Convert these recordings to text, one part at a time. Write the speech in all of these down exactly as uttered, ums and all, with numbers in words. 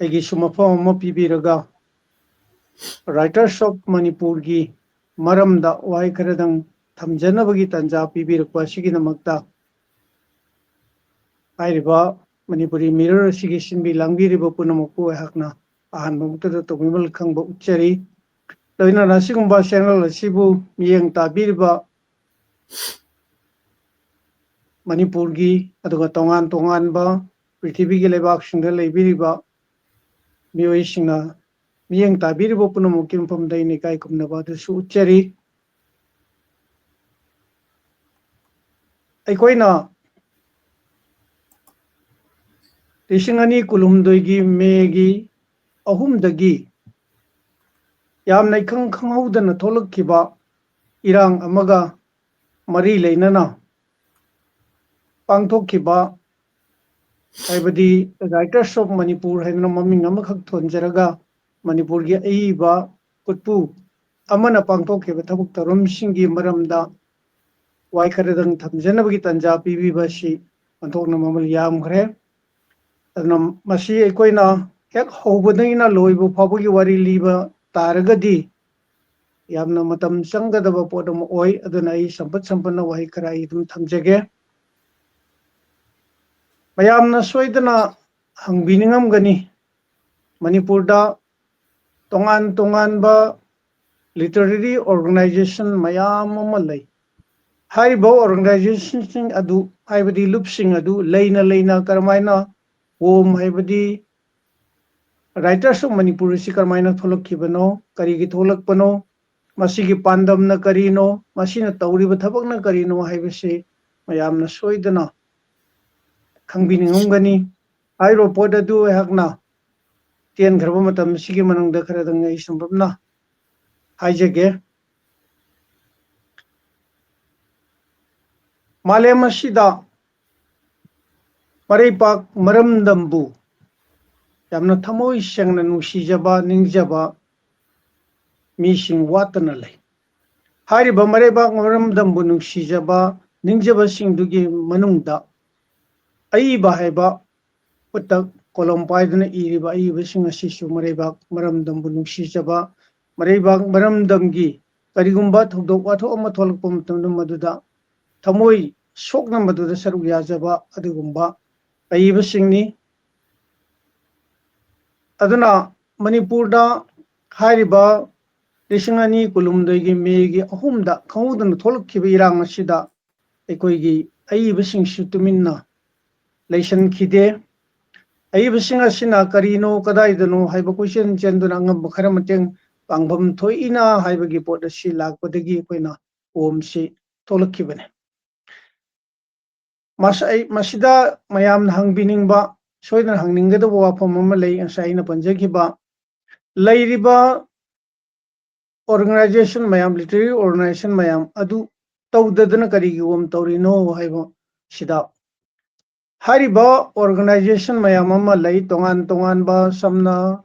ꯑꯩꯒꯤꯁꯨ ꯃꯐꯝ ꯑꯃ ꯄꯤꯕꯤꯔꯒ Writers of ꯃꯅꯤꯄꯨꯔꯒꯤ ꯃꯔꯝꯗ ꯋꯥꯍꯩ ꯈꯔꯗꯪ ꯊꯝꯖꯅꯕꯒꯤ ꯇꯥꯟꯖꯥ ꯄꯤꯕꯤꯔꯛꯄ ꯑꯁꯤꯒꯤꯗꯃꯛꯇ ꯍꯥꯏꯔꯤꯕ ꯃꯅꯤꯄꯨꯔꯤ ꯃꯤꯔꯣꯜ ꯑꯁꯤꯒꯤ ꯁꯤꯟꯕꯤ ꯂꯥꯡꯕꯤꯔꯤꯕ ꯄꯨꯝꯅꯃꯛꯄꯨ ꯑꯩꯍꯥꯛꯅ ꯑꯍꯥꯟꯕ ꯃꯛꯇꯗ ꯇꯣꯡꯕꯤꯃꯜ ꯈꯪꯕ ꯎꯠꯆꯔꯤ꯫ ꯂꯣꯏꯅꯅ ꯑꯁꯤꯒꯨꯝꯕ ꯆꯦꯅꯦꯜ ꯑꯁꯤꯕꯨ ꯃꯤꯠꯌꯦꯡ ꯇꯥꯕꯤꯔꯤꯕ ꯃꯅꯤꯄꯨꯔꯒꯤ ꯑꯗꯨꯒ ꯇꯣꯉꯥꯟ ꯇꯣꯉꯥꯟꯕ ꯄ꯭ꯔꯤꯊꯤꯕꯤꯒꯤ ꯂꯩꯕꯥꯛꯁꯤꯡꯗ ꯂꯩꯕꯤꯔꯤꯕ ꯃꯤꯑꯣꯏꯁꯤꯡꯅ ꯃꯤꯠꯌꯦꯡ ꯇꯥꯕꯤꯔꯤꯕ ꯄꯨꯝꯅꯃꯛꯀꯤ ꯃꯐꯝꯗ ꯑꯩꯅ ꯏꯀꯥꯏ ꯈꯨꯝꯅꯕ ꯑꯗꯨꯁꯨ ꯎꯠꯆꯔꯤ꯫ ꯑꯩꯈꯣꯏꯅ ꯂꯤꯁꯤꯡ ꯑꯅꯤ ꯀꯨꯟꯍꯨꯝꯗꯣꯏꯒꯤ ꯃꯦꯒꯤ ꯑꯍꯨꯝꯗꯒꯤ ꯌꯥꯝꯅ ꯏꯈꯪ ꯈꯪꯍꯧꯗꯅ ꯊꯣꯛꯂꯛꯈꯤꯕ ꯏꯔꯥꯡ ꯑꯃꯒ ꯃꯔꯤ ꯂꯩꯅꯅ ꯄꯥꯡꯊꯣꯛꯈꯤꯕ, ꯍꯥꯏꯕꯗꯤ Writers of ꯃꯅꯤꯄꯨꯔ ꯍꯥꯏꯗꯅ ꯃꯃꯤꯡ ꯑꯃꯈꯛ ꯊꯣꯟꯖꯔꯒ ꯃꯅꯤꯄꯨꯔꯒꯤ ꯑꯏꯕ ꯈꯨꯠꯄꯨ ꯑꯃꯅ ꯄꯥꯡꯊꯣꯛꯈꯤꯕ ꯊꯕꯛ ꯊꯧꯔꯝꯁꯤꯡꯒꯤ ꯃꯔꯝꯗ ꯋꯥꯍꯩ ꯈꯔꯗꯪ ꯊꯝꯖꯅꯕꯒꯤ ꯇꯥꯟꯖꯥ ꯄꯤꯕꯤꯕ ꯑꯁꯤ ꯑꯣꯟꯊꯣꯛꯅ ꯃꯃꯜ ꯌꯥꯝꯈ꯭ꯔꯦ꯫ ꯑꯗꯨꯅ ꯃꯁꯤ ꯑꯩꯈꯣꯏꯅ ꯍꯦꯛ ꯍꯧꯕꯗꯒꯤꯅ ꯂꯣꯏꯕ ꯐꯥꯎꯕꯒꯤ ꯋꯥꯔꯤ ꯂꯤꯕ ꯇꯥꯔꯒꯗꯤ ꯌꯥꯝꯅ ꯃꯇꯝ ꯆꯪꯒꯗꯕ ꯄꯣꯠ ꯑꯃ ꯑꯣꯏ꯫ ꯑꯗꯨꯅ ꯑꯩ ꯁꯝꯄꯠ ꯁꯝꯄꯠꯅ ꯋꯥꯍꯩ ꯈꯔ ꯑꯩ ꯑꯗꯨꯝ ꯊꯝꯖꯒꯦ꯫ ꯃꯌꯥꯝꯅ ꯁꯣꯏꯗꯅ ꯍꯪꯕꯤꯅꯤꯡꯉꯝꯒꯅꯤ, ꯃꯅꯤꯄꯨꯔꯗ ꯇꯣꯉꯥꯟ ꯇꯣꯉꯥꯟꯕ literary organization ꯃꯌꯥꯝ ꯑꯃ ꯂꯩ꯫ ꯍꯥꯏꯔꯤꯕ organizationꯁꯤꯡ ꯑꯗꯨ, ꯍꯥꯏꯕꯗꯤ ꯂꯨꯞꯁꯤꯡ ꯑꯗꯨ ꯂꯩꯅ ꯂꯩꯅ ꯀꯔꯝꯍꯥꯏꯅ ꯋꯣꯝ, ꯍꯥꯏꯕꯗꯤ Writers of ꯃꯅꯤꯄꯨꯔ ꯑꯁꯤ ꯀꯔꯝꯍꯥꯏꯅ ꯊꯣꯛꯂꯛꯈꯤꯕꯅꯣ, ꯀꯔꯤꯒꯤ ꯊꯣꯛꯂꯛꯄꯅꯣ, ꯃꯁꯤꯒꯤ ꯄꯥꯟꯗꯝꯅ ꯀꯔꯤꯅꯣ, ꯃꯁꯤꯅ ꯇꯧꯔꯤꯕ ꯊꯕꯛꯅ ꯀꯔꯤꯅꯣ ꯍꯥꯏꯕꯁꯤ ꯃꯌꯥꯝꯅ ꯁꯣꯏꯗꯅ ꯈꯪꯕꯤꯅꯤꯡꯉꯝꯒꯅꯤ꯫ ꯍꯥꯏꯔꯤꯕ ꯄꯣꯠ ꯑꯗꯨ ꯑꯩꯍꯥꯛꯅ ꯇꯦꯟꯈ꯭ꯔꯕ ꯃꯇꯝ ꯑꯁꯤꯒꯤ ꯃꯅꯨꯡꯗ ꯈꯔꯗꯪ ꯑꯩ ꯁꯝꯂꯞꯅ ꯍꯥꯏꯖꯒꯦ꯫ ꯃꯥꯂꯦꯝ ꯑꯁꯤꯗ ꯃꯔꯩꯄꯥꯛ ꯃꯔꯝꯗꯝꯕꯨ ꯌꯥꯝꯅ ꯊꯃꯣꯏ ꯁꯦꯡꯅ ꯅꯨꯡꯁꯤꯖꯕ, ꯅꯤꯡꯖꯕ ꯃꯤꯁꯤꯡ ꯋꯥꯠꯇꯅ ꯂꯩ꯫ ꯍꯥꯏꯔꯤꯕ ꯃꯔꯩꯕꯥꯛ ꯃꯔꯝꯗꯝꯕꯨ ꯅꯨꯡꯁꯤꯖꯕ, ꯅꯤꯡꯖꯕꯁꯤꯡꯗꯨꯒꯤ ꯃꯅꯨꯡꯗ ꯑꯏꯕ ꯍꯥꯏꯕ ꯄꯣꯠꯇꯛ ꯀꯣꯂꯣꯝ ꯄꯥꯏꯗꯨꯅ ꯏꯔꯤꯕ ꯑꯏꯕꯁꯤꯡ ꯑꯁꯤꯁꯨ ꯃꯔꯩꯕꯥꯛ ꯃꯔꯝꯗꯝꯕꯨ ꯅꯨꯡꯁꯤꯖꯕ, ꯃꯔꯩꯕꯥꯛ ꯃꯔꯝꯗꯝꯒꯤ ꯀꯔꯤꯒꯨꯝꯕ ꯊꯧꯗꯣꯛ ꯋꯥꯊꯣꯛ ꯑꯃ ꯊꯣꯛꯂꯛꯄ ꯃꯇꯝꯗ ꯃꯗꯨꯗ ꯊꯃꯣꯏ ꯁꯣꯛꯅ ꯃꯗꯨꯗ ꯁꯔꯨꯛ ꯌꯥꯖꯕ ꯑꯗꯨꯒꯨꯝꯕ ꯑꯏꯕꯁꯤꯡꯅꯤ꯫ ꯑꯗꯨꯅ ꯃꯅꯤꯄꯨꯔꯗ ꯍꯥꯏꯔꯤꯕ ꯂꯤꯁꯤꯡ ꯑꯅꯤ ꯀꯨꯟꯍꯨꯝꯗꯣꯏꯒꯤ ꯃꯦꯒꯤ ꯑꯍꯨꯝꯗ ꯈꯪꯍꯧꯗꯅ ꯊꯣꯛꯂꯛꯈꯤꯕ ꯏꯔꯥꯡ ꯑꯁꯤꯗ ꯑꯩꯈꯣꯏꯒꯤ ꯑꯏꯕꯁꯤꯡꯁꯨ ꯇꯨꯃꯤꯟꯅ ꯂꯩꯁꯟꯈꯤꯗꯦ꯫ ꯑꯏꯕꯁꯤꯡ ꯑꯁꯤꯅ ꯀꯔꯤꯅꯣ, ꯀꯗꯥꯏꯗꯅꯣ ꯍꯥꯏꯕ ꯀꯣꯏꯆꯦꯟ ꯆꯦꯟꯗꯨꯅ ꯑꯉꯝꯕ ꯈꯔ ꯃꯇꯦꯡ ꯄꯥꯡꯐꯝ ꯊꯣꯛꯏꯅ ꯍꯥꯏꯕꯒꯤ ꯄꯣꯠ ꯑꯁꯤ ꯂꯥꯛꯄꯗꯒꯤ ꯑꯩꯈꯣꯏꯅ ꯀꯣꯝꯁꯤ ꯊꯣꯛꯂꯛꯈꯤꯕꯅꯤ꯫ ꯃꯁ-, ꯑꯩ ꯃꯁꯤꯗ ꯃꯌꯥꯝꯅ ꯍꯪꯕꯤꯅꯤꯡꯕ, ꯁꯣꯏꯗꯅ ꯍꯪꯅꯤꯡꯒꯗꯕ ꯋꯥꯐꯝ ꯑꯃ ꯂꯩ꯫ ꯉꯁꯥꯏ ꯑꯩꯅ ꯄꯟꯖꯈꯤꯕ ꯂꯩꯔꯤꯕ organization ꯃꯌꯥꯝ, literary organization ꯃꯌꯥꯝ ꯑꯗꯨ ꯇꯧꯗꯗꯅ ꯀꯔꯤꯒꯤ ꯋꯥꯝ ꯇꯧꯔꯤꯅꯣ ꯍꯥꯏꯕ ꯁꯤꯗ ꯍꯥꯏꯔꯤꯕ organization ꯃꯌꯥꯝ ꯑꯃ ꯂꯩ, ꯇꯣꯉꯥꯟ ꯇꯣꯉꯥꯟꯕ, ꯁꯝꯅ,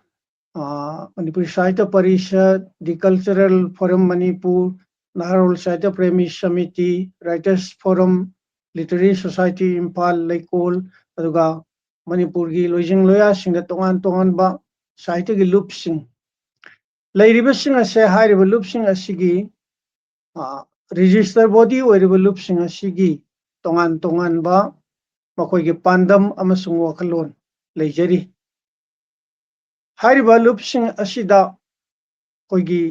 ꯑ, ꯃꯅꯤꯄꯨꯔꯤ ꯁꯥꯍꯤꯇ꯭ꯌ parishad, The Cultural Forum Manipur, Naharol Sahitya Premi samiti, Writers Forum, Literary Society Imphal, ꯂꯩꯀꯣꯜ, ꯑꯗꯨꯒ ꯃꯅꯤꯄꯨꯔꯒꯤ ꯂꯣꯏꯖꯤꯡ ꯂꯣꯌꯥꯁꯤꯡꯗ ꯇꯣꯉꯥꯟ ꯇꯣꯉꯥꯟꯕ ꯁꯥꯍꯤꯇ꯭ꯌꯒꯤ ꯂꯨꯞꯁꯤꯡ ꯂꯩꯔꯤꯕꯁꯤꯡ ꯑꯁꯦ, ꯍꯥꯏꯔꯤꯕ ꯂꯨꯞꯁꯤꯡ ꯑꯁꯤꯒꯤ, ꯑ, register body ꯑꯣꯏꯔꯤꯕ ꯂꯨꯞꯁꯤꯡ ꯑꯁꯤꯒꯤ ꯇꯣꯉꯥꯟ ꯇꯣꯉꯥꯟꯕ ꯃꯈꯣꯏꯒꯤ ꯄꯥꯟꯗꯝ ꯑꯃꯁꯨꯡ ꯋꯥꯈꯜꯂꯣꯟ ꯂꯩꯖꯔꯤ꯫ ꯍꯥꯏꯔꯤꯕ ꯂꯨꯞꯁꯤꯡ ꯑꯁꯤꯗ ꯑꯩꯈꯣꯏꯒꯤ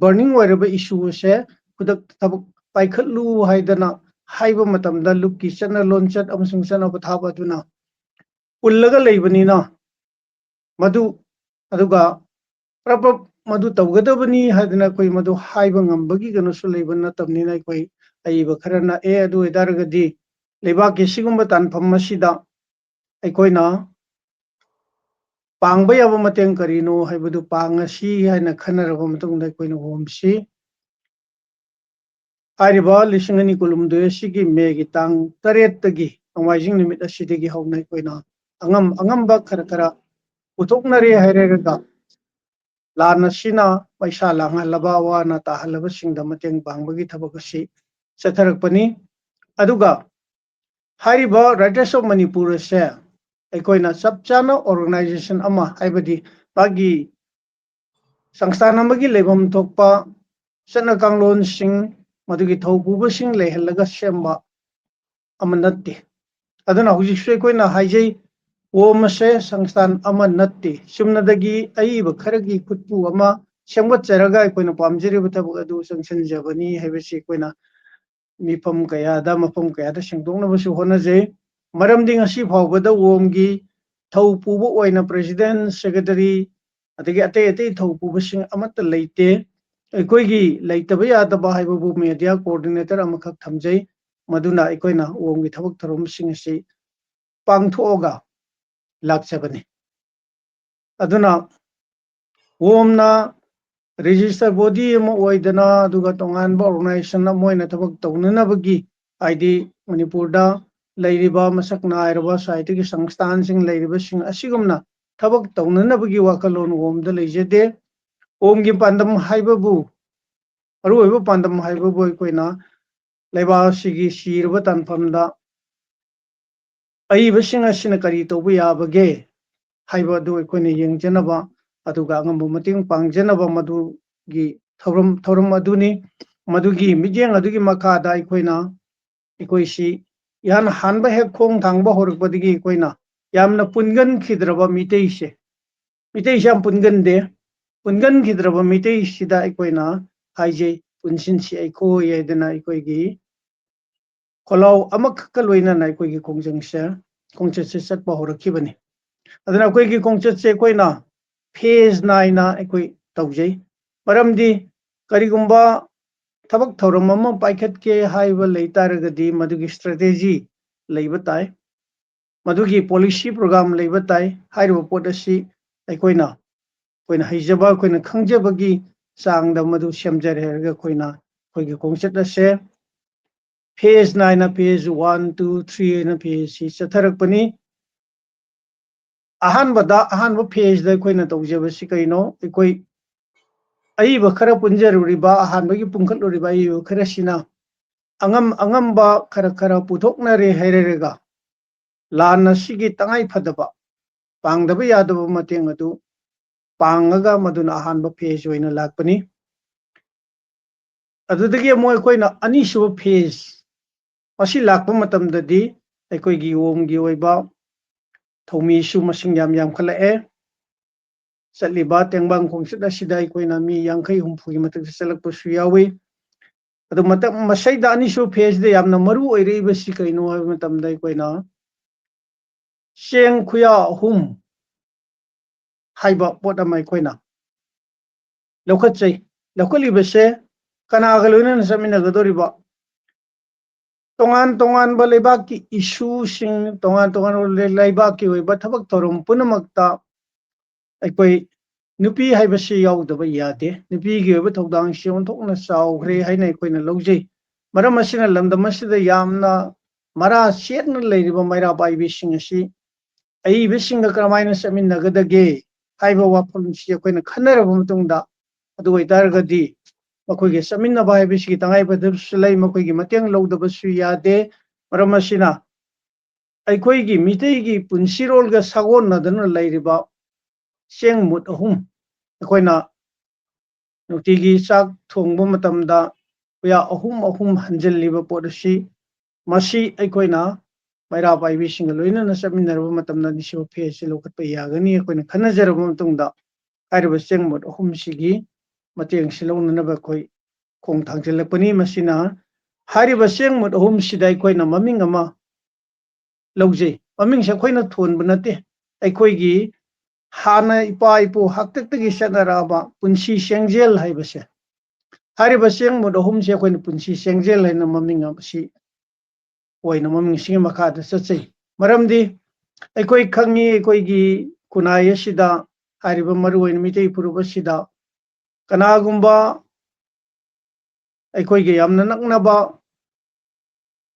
burning ꯑꯣꯏꯔꯕ issue ꯑꯁꯦ ꯈꯨꯗꯛꯇ ꯊꯕꯛ ꯄꯥꯏꯈꯠꯂꯨ ꯍꯥꯏꯗꯅ ꯍꯥꯏꯕ ꯃꯇꯝꯗ ꯂꯨꯞꯀꯤ ꯆꯠꯅ ꯂꯣꯟꯆꯠ ꯑꯃꯁꯨꯡ ꯆꯠꯅ ꯄꯊꯥꯞ ꯑꯗꯨꯅ ꯄꯨꯜꯂꯒ ꯂꯩꯕꯅꯤꯅ, ꯃꯗꯨ, ꯑꯗꯨꯒ ꯄ꯭ꯔꯞ ꯄ꯭ꯔꯞ ꯃꯗꯨ ꯇꯧꯒꯗꯕꯅꯤ ꯍꯥꯏꯗꯅ ꯑꯩꯈꯣꯏ ꯃꯗꯨ ꯍꯥꯏꯕ ꯉꯝꯕꯒꯤ ꯀꯩꯅꯣꯁꯨ ꯂꯩꯕ ꯅꯠꯇꯕꯅꯤꯅ, ꯑꯩꯈꯣꯏ ꯑꯏꯕ ꯈꯔꯅ, "ꯑꯦ, ꯑꯗꯨ ꯑꯣꯏꯇꯥꯔꯒꯗꯤ ꯂꯩꯕꯥꯛꯀꯤ ꯁꯤꯒꯨꯝꯕ ꯇꯥꯟꯐꯝ ꯑꯁꯤꯗ ꯑꯩꯈꯣꯏꯅ ꯄꯥꯡꯕ ꯌꯥꯕ ꯃꯇꯦꯡ ꯀꯔꯤꯅꯣ ꯍꯥꯏꯕꯗꯨ ꯄꯥꯡꯉꯁꯤ" ꯍꯥꯏꯅ ꯈꯟꯅꯔꯕ ꯃꯇꯨꯡꯗ ꯑꯩꯈꯣꯏꯅ ꯍꯣꯝꯁꯤ꯫ ꯍꯥꯏꯔꯤꯕ ꯂꯤꯁꯤꯡ ꯑꯅꯤ ꯀꯨꯟꯍꯨꯝꯗꯣꯏ ꯑꯁꯤꯒꯤ ꯃꯦꯒꯤ ꯇꯥꯡ ꯇꯔꯦꯠꯇꯒꯤ, ꯅꯣꯡꯃꯥꯏꯖꯤꯡ ꯅꯨꯃꯤꯠ ꯑꯁꯤꯗꯒꯤ ꯍꯧꯅ ꯑꯩꯈꯣꯏꯅ ꯑꯉꯝ ꯑꯉꯝꯕ ꯈꯔ ꯈꯔ ꯄꯨꯊꯣꯛꯅꯔꯦ ꯍꯥꯏꯔꯒ, ꯂꯥꯟ ꯑꯁꯤꯅ ꯃꯩꯁꯥ ꯂꯥꯡꯍꯜꯂꯕ, ꯑꯋꯥ ꯑꯅꯥ ꯇꯥꯍꯜꯂꯕꯁꯤꯡꯗ ꯃꯇꯦꯡ ꯄꯥꯡꯕꯒꯤ ꯊꯕꯛ ꯑꯁꯤ ꯆꯠꯊꯔꯛꯄꯅꯤ꯫ ꯑꯗꯨꯒ ꯍꯥꯏꯔꯤꯕ Writers of Manipur ꯑꯁꯦ ꯑꯩꯈꯣꯏꯅ ꯆꯞ ꯆꯥꯅ organization ꯑꯃ, ꯍꯥꯏꯕꯗꯤ ꯃꯥꯒꯤ ꯁꯪꯁꯊꯥꯟ ꯑꯃꯒꯤ ꯂꯩꯐꯝ ꯊꯣꯛꯄ ꯆꯠꯅ ꯀꯥꯡꯂꯣꯟꯁꯤꯡ, ꯃꯗꯨꯒꯤ ꯊꯧꯄꯨꯕꯁꯤꯡ ꯂꯩꯍꯜꯂꯒ ꯁꯦꯝꯕ ꯑꯃ ꯅꯠꯇꯦ꯫ ꯑꯗꯨꯅ ꯍꯧꯖꯤꯛꯁꯨ ꯑꯩꯈꯣꯏꯅ ꯍꯥꯏꯖꯩ, ꯑꯣꯝ ꯑꯁꯦ ꯁꯪꯁꯊꯥꯟ ꯑꯃ ꯅꯠꯇꯦ, ꯆꯨꯝꯅꯗꯒꯤ ꯑꯏꯕ ꯈꯔꯒꯤ ꯈꯨꯠꯄꯨ ꯑꯃ ꯁꯦꯝꯒꯠꯆꯔꯒ ꯑꯩꯈꯣꯏꯅ ꯄꯥꯝꯖꯔꯤꯕ ꯊꯕꯛ ꯑꯗꯨ ꯆꯪꯁꯤꯟꯖꯕꯅꯤ ꯍꯥꯏꯕꯁꯤ ꯑꯩꯈꯣꯏꯅ ꯃꯤꯐꯝ ꯀꯌꯥꯗ, ꯃꯐꯝ ꯀꯌꯥꯗ ꯁꯦꯡꯗꯣꯛꯅꯕꯁꯨ ꯍꯣꯠꯅꯖꯩ꯫ ꯃꯔꯝꯗꯤ ꯉꯁꯤ ꯐꯥꯎꯕꯗ ꯑꯣꯝꯒꯤ ꯊꯧ ꯄꯨꯕ ꯑꯣꯏꯅ president, secretary, ꯑꯗꯒꯤ ꯑꯇꯩ ꯑꯇꯩ ꯊꯧ ꯄꯨꯕꯁꯤꯡ ꯑꯃꯠꯇ ꯂꯩꯇꯦ꯫ ꯑꯩꯈꯣꯏꯒꯤ ꯂꯩꯇꯕ ꯌꯥꯗꯕ ꯍꯥꯏꯕꯕꯨ media coordinator ꯑꯃꯈꯛ ꯊꯝꯖꯩ, ꯃꯗꯨꯅ ꯑꯩꯈꯣꯏꯅ ꯑꯣꯝꯒꯤ ꯊꯕꯛ ꯊꯧꯔꯝꯁꯤꯡ ꯑꯁꯤ ꯄꯥꯡꯊꯣꯛꯑꯒ ꯂꯥꯛꯆꯕꯅꯤ꯫ ꯑꯗꯨꯅ ꯑꯣꯝꯅ register body ꯑꯃ ꯑꯣꯏꯗꯅ, ꯑꯗꯨꯒ ꯇꯣꯉꯥꯟꯕ organization ꯑꯃ ꯑꯣꯏꯅ ꯊꯕꯛ ꯇꯧꯅꯅꯕꯒꯤ, ꯍꯥꯏꯗꯤ ꯃꯅꯤꯄꯨꯔꯗ ꯂꯩꯔꯤꯕ ꯃꯁꯛ ꯅꯥꯏꯔꯕ ꯁꯥꯍꯤꯇ꯭ꯌꯒꯤ ꯁꯪꯁꯊꯥꯟꯁꯤꯡ ꯂꯩꯔꯤꯕꯁꯤꯡ ꯑꯁꯤꯒꯨꯝꯅ ꯊꯕꯛ ꯇꯧꯅꯅꯕꯒꯤ ꯋꯥꯈꯜꯂꯣꯟ ꯑꯣꯝꯗ ꯂꯩꯖꯗꯦ꯫ ꯑꯣꯝꯒꯤ ꯄꯥꯟꯗꯝ ꯍꯥꯏꯕꯕꯨ, ꯃꯔꯨꯑꯣꯏꯕ ꯄꯥꯟꯗꯝ ꯍꯥꯏꯕꯕꯨ ꯑꯩꯈꯣꯏꯅ ꯂꯩꯕꯥꯛ ꯑꯁꯤꯒꯤ ꯁꯤꯔꯕ ꯇꯥꯟꯐꯝꯗ ꯑꯏꯕꯁꯤꯡ ꯑꯁꯤꯅ ꯀꯔꯤ ꯇꯧꯕ ꯌꯥꯕꯒꯦ ꯍꯥꯏꯕ ꯑꯗꯨ ꯑꯩꯈꯣꯏꯅ ꯌꯦꯡꯖꯅꯕ, ꯑꯗꯨꯒ ꯑꯉꯝꯕ ꯃꯇꯦꯡ ꯄꯥꯡꯖꯅꯕ ꯃꯗꯨꯒꯤ ꯊꯧꯔꯝ, ꯊꯧꯔꯝ ꯑꯗꯨꯅꯤ꯫ ꯃꯗꯨꯒꯤ ꯃꯤꯠꯌꯦꯡ ꯑꯗꯨꯒꯤ ꯃꯈꯥꯗ ꯑꯩꯈꯣꯏꯅ, ꯑꯩꯈꯣꯏꯁꯤ ꯏꯍꯥꯟ ꯍꯥꯟꯕ ꯍꯦꯛ ꯈꯣꯡ ꯊꯥꯡꯕ ꯍꯧꯔꯛꯄꯗꯒꯤ ꯑꯩꯈꯣꯏꯅ ꯌꯥꯝꯅ ꯄꯨꯟꯒꯟꯈꯤꯗ꯭ꯔꯕ ꯃꯤꯇꯩꯁꯦ, ꯃꯤꯇꯩꯁꯦ ꯌꯥꯝ ꯄꯨꯟꯒꯟꯗꯦ, ꯄꯨꯟꯒꯟꯈꯤꯗ꯭ꯔꯕ ꯃꯤꯇꯩꯁꯤꯗ ꯑꯩꯈꯣꯏꯅ ꯍꯥꯏꯖꯩ, "ꯄꯨꯟꯁꯤꯟꯁꯤ ꯑꯩꯈꯣꯏ" ꯍꯥꯏꯗꯅ ꯑꯩꯈꯣꯏꯒꯤ ꯈꯣꯜꯂꯥꯎ ꯑꯃꯈꯛꯀ ꯂꯣꯏꯅꯅ ꯑꯩꯈꯣꯏꯒꯤ ꯈꯣꯡꯖꯪꯁꯦ, ꯈꯣꯡꯆꯠꯁꯦ ꯆꯠꯄ ꯍꯧꯔꯛꯈꯤꯕꯅꯤ꯫ ꯑꯗꯨꯅ ꯑꯩꯈꯣꯏꯒꯤ ꯈꯣꯡꯆꯠꯁꯦ ꯑꯩꯈꯣꯏꯅ phase ꯅꯥꯏꯅ ꯑꯩꯈꯣꯏ ꯇꯧꯖꯩ꯫ ꯃꯔꯝꯗꯤ ꯀꯔꯤꯒꯨꯝꯕ ꯊꯕꯛ ꯊꯧꯔꯝ ꯑꯃ ꯄꯥꯏꯈꯠꯀꯦ ꯍꯥꯏꯕ ꯂꯩ ꯇꯥꯔꯒꯗꯤ ꯃꯗꯨꯒꯤ strategy ꯂꯩꯕ ꯇꯥꯏ, ꯃꯗꯨꯒꯤ policy program ꯂꯩꯕ ꯇꯥꯏ꯫ ꯍꯥꯏꯔꯤꯕ ꯄꯣꯠ ꯑꯁꯤ ꯑꯩꯈꯣꯏꯅ, ꯑꯩꯈꯣꯏꯅ ꯍꯩꯖꯕ, ꯑꯩꯈꯣꯏꯅ ꯈꯪꯖꯕꯒꯤ ꯆꯥꯡꯗ ꯃꯗꯨ ꯁꯦꯝꯖꯔꯦ ꯍꯥꯏꯔꯒ ꯑꯩꯈꯣꯏꯅ ꯑꯩꯈꯣꯏꯒꯤ ꯈꯣꯡꯆꯠ ꯑꯁꯦ phase ꯅꯥꯏꯅ, phase one, two, three ꯍꯥꯏꯅ phase ꯁꯤ ꯆꯠꯊꯔꯛꯄꯅꯤ꯫ ꯑꯍꯥꯟꯕꯗ, ꯑꯍꯥꯟꯕ phase ꯗ ꯑꯩꯈꯣꯏꯅ ꯇꯧꯖꯕꯁꯤ ꯀꯔꯤꯅꯣ? ꯑꯩꯈꯣꯏ ꯑꯏꯕ ꯈꯔ ꯄꯨꯟꯖꯔꯨꯔꯤꯕ, ꯑꯍꯥꯟꯕꯒꯤ ꯄꯨꯟꯈꯠꯂꯨꯔꯤꯕ ꯑꯏꯕ ꯈꯔꯁꯤꯅ ꯑꯉꯝ ꯑꯉꯝꯕ ꯈꯔ ꯈꯔ ꯄꯨꯊꯣꯛꯅꯔꯦ ꯍꯥꯏꯔꯒ, ꯂꯥꯟ ꯑꯁꯤꯒꯤ ꯇꯉꯥꯏ ꯐꯗꯕ, ꯄꯥꯡꯗꯕ ꯌꯥꯗꯕ ꯃꯇꯦꯡ ꯑꯗꯨ ꯄꯥꯡꯉꯒ ꯃꯗꯨꯅ ꯑꯍꯥꯟꯕ phase ꯑꯣꯏꯅ ꯂꯥꯛꯄꯅꯤ꯫ ꯑꯗꯨꯗꯒꯤ ꯑꯃꯨꯛ ꯑꯩꯈꯣꯏꯅ ꯑꯅꯤꯁꯨꯕ phase, ꯃꯁꯤ ꯂꯥꯛꯄ ꯃꯇꯝꯗꯗꯤ ꯑꯩꯈꯣꯏꯒꯤ ꯌꯣꯝꯒꯤ ꯑꯣꯏꯕ ꯊꯧꯃꯤꯁꯨ ꯃꯁꯤꯡ ꯌꯥꯝ ꯌꯥꯝꯈꯠꯂꯛꯑꯦ꯫ ꯆꯠꯂꯤꯕ ꯇꯦꯡꯕꯥꯡ ꯈꯣꯡꯆꯠ ꯑꯁꯤꯗ ꯑꯩꯈꯣꯏꯅ ꯃꯤ ꯌꯥꯡꯈꯩ ꯍꯨꯝꯐꯨꯒꯤ ꯃꯊꯛꯇ ꯆꯠꯂꯛꯄꯁꯨ ꯌꯥꯎꯏ꯫ ꯑꯗꯨ ꯃꯇꯝ ꯃꯁꯤꯗ ꯑꯅꯤꯁꯨꯕ phaseꯗ ꯌꯥꯝꯅ ꯃꯔꯨ ꯑꯣꯏꯔꯛꯏꯕꯁꯤ ꯀꯩꯅꯣ ꯍꯥꯏꯕ ꯃꯇꯝꯗ, ꯑꯩꯈꯣꯏꯅ ꯆꯦꯡ ꯈꯨꯌꯥ ꯑꯍꯨꯝ ꯍꯥꯏꯕ ꯄꯣꯠ ꯑꯃ ꯑꯩꯈꯣꯏꯅ ꯂꯧꯈꯠꯆꯩ꯫ ꯂꯧꯈꯠꯂꯤꯕꯁꯦ ꯀꯅꯥꯒ ꯂꯣꯏꯅꯅ ꯆꯠꯃꯤꯟꯅꯒꯗꯧꯔꯤꯕ? ꯇꯣꯉꯥꯟ ꯇꯣꯉꯥꯟꯕ ꯂꯩꯕꯥꯛꯀꯤ issueꯁꯤꯡ, ꯇꯣꯉꯥꯟ ꯇꯣꯉꯥꯟꯕ ꯂꯩ-, ꯂꯩꯕꯥꯛꯀꯤ ꯑꯣꯏꯕ ꯊꯕꯛ ꯊꯧꯔꯝ ꯄꯨꯝꯅꯃꯛꯇ ꯑꯩꯈꯣꯏ ꯅꯨꯄꯤ ꯍꯥꯏꯕꯁꯤ ꯌꯥꯎꯗꯕ ꯌꯥꯗꯦ꯫ ꯅꯨꯄꯤꯒꯤ ꯑꯣꯏꯕ ꯊꯧꯗꯥꯡꯁꯤ ꯑꯣꯟꯊꯣꯛꯅ ꯆꯥꯎꯈ꯭ꯔꯦ ꯍꯥꯏꯅ ꯑꯩꯈꯣꯏꯅ ꯂꯧꯖꯩ꯫ ꯃꯔꯝ ꯑꯁꯤꯅ ꯂꯝꯗꯝ ꯑꯁꯤꯗ ꯌꯥꯝꯅ ꯃꯔꯥ ꯁꯦꯠꯅ ꯂꯩꯔꯤꯕ ꯃꯩꯔꯥ ꯄꯥꯏꯕꯤꯁꯤꯡ ꯑꯁꯤ ꯑꯏꯕꯁꯤꯡꯒ ꯀꯔꯝꯍꯥꯏꯅ ꯆꯠꯃꯤꯟꯅꯒꯗꯒꯦ ꯍꯥꯏꯕ ꯋꯥꯐꯝꯁꯤ ꯑꯩꯈꯣꯏꯅ ꯈꯟꯅꯔꯕ ꯃꯇꯨꯡꯗ, ꯑꯗꯨ ꯑꯣꯏꯇꯥꯔꯒꯗꯤ ꯃꯈꯣꯏꯒꯤ ꯆꯠꯃꯤꯟꯅꯕ ꯍꯥꯏꯕꯁꯤꯒꯤ ꯇꯉꯥꯏ ꯐꯗꯕꯁꯨ ꯂꯩ, ꯃꯈꯣꯏꯒꯤ ꯃꯇꯦꯡ ꯂꯧꯗꯕꯁꯨ ꯌꯥꯗꯦ꯫ ꯃꯔꯝ ꯑꯁꯤꯅ ꯑꯩꯈꯣꯏꯒꯤ ꯃꯤꯇꯩꯒꯤ ꯄꯨꯟꯁꯤꯔꯣꯜꯒ ꯁꯥꯒꯣꯟꯅꯗꯨꯅ ꯂꯩꯔꯤꯕ ꯆꯦꯡ ꯃꯨꯠ ꯑꯍꯨꯝ, ꯑꯩꯈꯣꯏꯅ ꯅꯨꯡꯇꯤꯒꯤ ꯆꯥꯛ ꯊꯣꯡꯕ ꯃꯇꯝꯗ ꯈꯨꯌꯥ ꯑꯍꯨꯝ ꯑꯍꯨꯝ ꯍꯟꯖꯤꯜꯂꯤꯕ ꯄꯣꯠ ꯑꯁꯤ, ꯃꯁꯤ ꯑꯩꯈꯣꯏꯅ ꯃꯩꯔꯥ ꯄꯥꯏꯕꯤꯁꯤꯡꯒ ꯂꯣꯏꯅꯅ ꯆꯠꯃꯤꯟꯅꯔꯕ ꯃꯇꯝꯗ ꯑꯅꯤꯁꯨꯕ phaseꯁꯤ ꯂꯧꯈꯠꯄ ꯌꯥꯒꯅꯤ꯫ ꯑꯩꯈꯣꯏꯅ ꯈꯟꯅꯖꯔꯕ ꯃꯇꯨꯡꯗ ꯍꯥꯏꯔꯤꯕ ꯆꯦꯡ ꯃꯨꯠ ꯑꯍꯨꯝꯁꯤꯒꯤ ꯃꯇꯦꯡꯁꯤ ꯂꯧꯅꯅꯕ ꯑꯩꯈꯣꯏ ꯈꯣꯡ ꯊꯥꯡꯖꯤꯜꯂꯛꯄꯅꯤ꯫ ꯃꯁꯤꯅ ꯍꯥꯏꯔꯤꯕ ꯆꯦꯡ ꯃꯨꯠ ꯑꯍꯨꯝꯁꯤꯗ ꯑꯩꯈꯣꯏꯅ ꯃꯃꯤꯡ ꯑꯃ ꯂꯧꯖꯩ꯫ ꯃꯃꯤꯡꯁꯦ ꯑꯩꯈꯣꯏꯅ ꯊꯣꯟꯕ ꯅꯠꯇꯦ, ꯑꯩꯈꯣꯏꯒꯤ ꯍꯥꯟꯅ ꯏꯄꯥ ꯏꯄꯨ ꯍꯥꯛꯇꯛꯇꯒꯤ ꯆꯠꯅꯔꯛꯑꯕ ꯄꯨꯟꯁꯤ ꯆꯦꯡꯖꯦꯜ ꯍꯥꯏꯕꯁꯦ, ꯍꯥꯏꯔꯤꯕ ꯆꯦꯡ ꯃꯨꯠ ꯑꯍꯨꯝꯁꯦ ꯑꯩꯈꯣꯏꯅ ꯄꯨꯟꯁꯤ ꯆꯦꯡꯖꯦꯜ ꯍꯥꯏꯅ ꯃꯃꯤꯡ ꯑꯁꯤ ꯑꯣꯏꯅ ꯃꯃꯤꯡꯁꯤꯒꯤ ꯃꯈꯥꯗ ꯆꯠꯆꯩ꯫ ꯃꯔꯝꯗꯤ ꯑꯩꯈꯣꯏ ꯈꯪꯉꯤ, ꯑꯩꯈꯣꯏꯒꯤ ꯈꯨꯟꯅꯥꯏ ꯑꯁꯤꯗ, ꯍꯥꯏꯔꯤꯕ ꯃꯔꯨꯑꯣꯏꯅ ꯃꯤꯇꯩ ꯐꯨꯔꯨꯞ ꯑꯁꯤꯗ ꯀꯅꯥꯒꯨꯝꯕ ꯑꯩꯈꯣꯏꯒ ꯌꯥꯝꯅ ꯅꯛꯅꯕ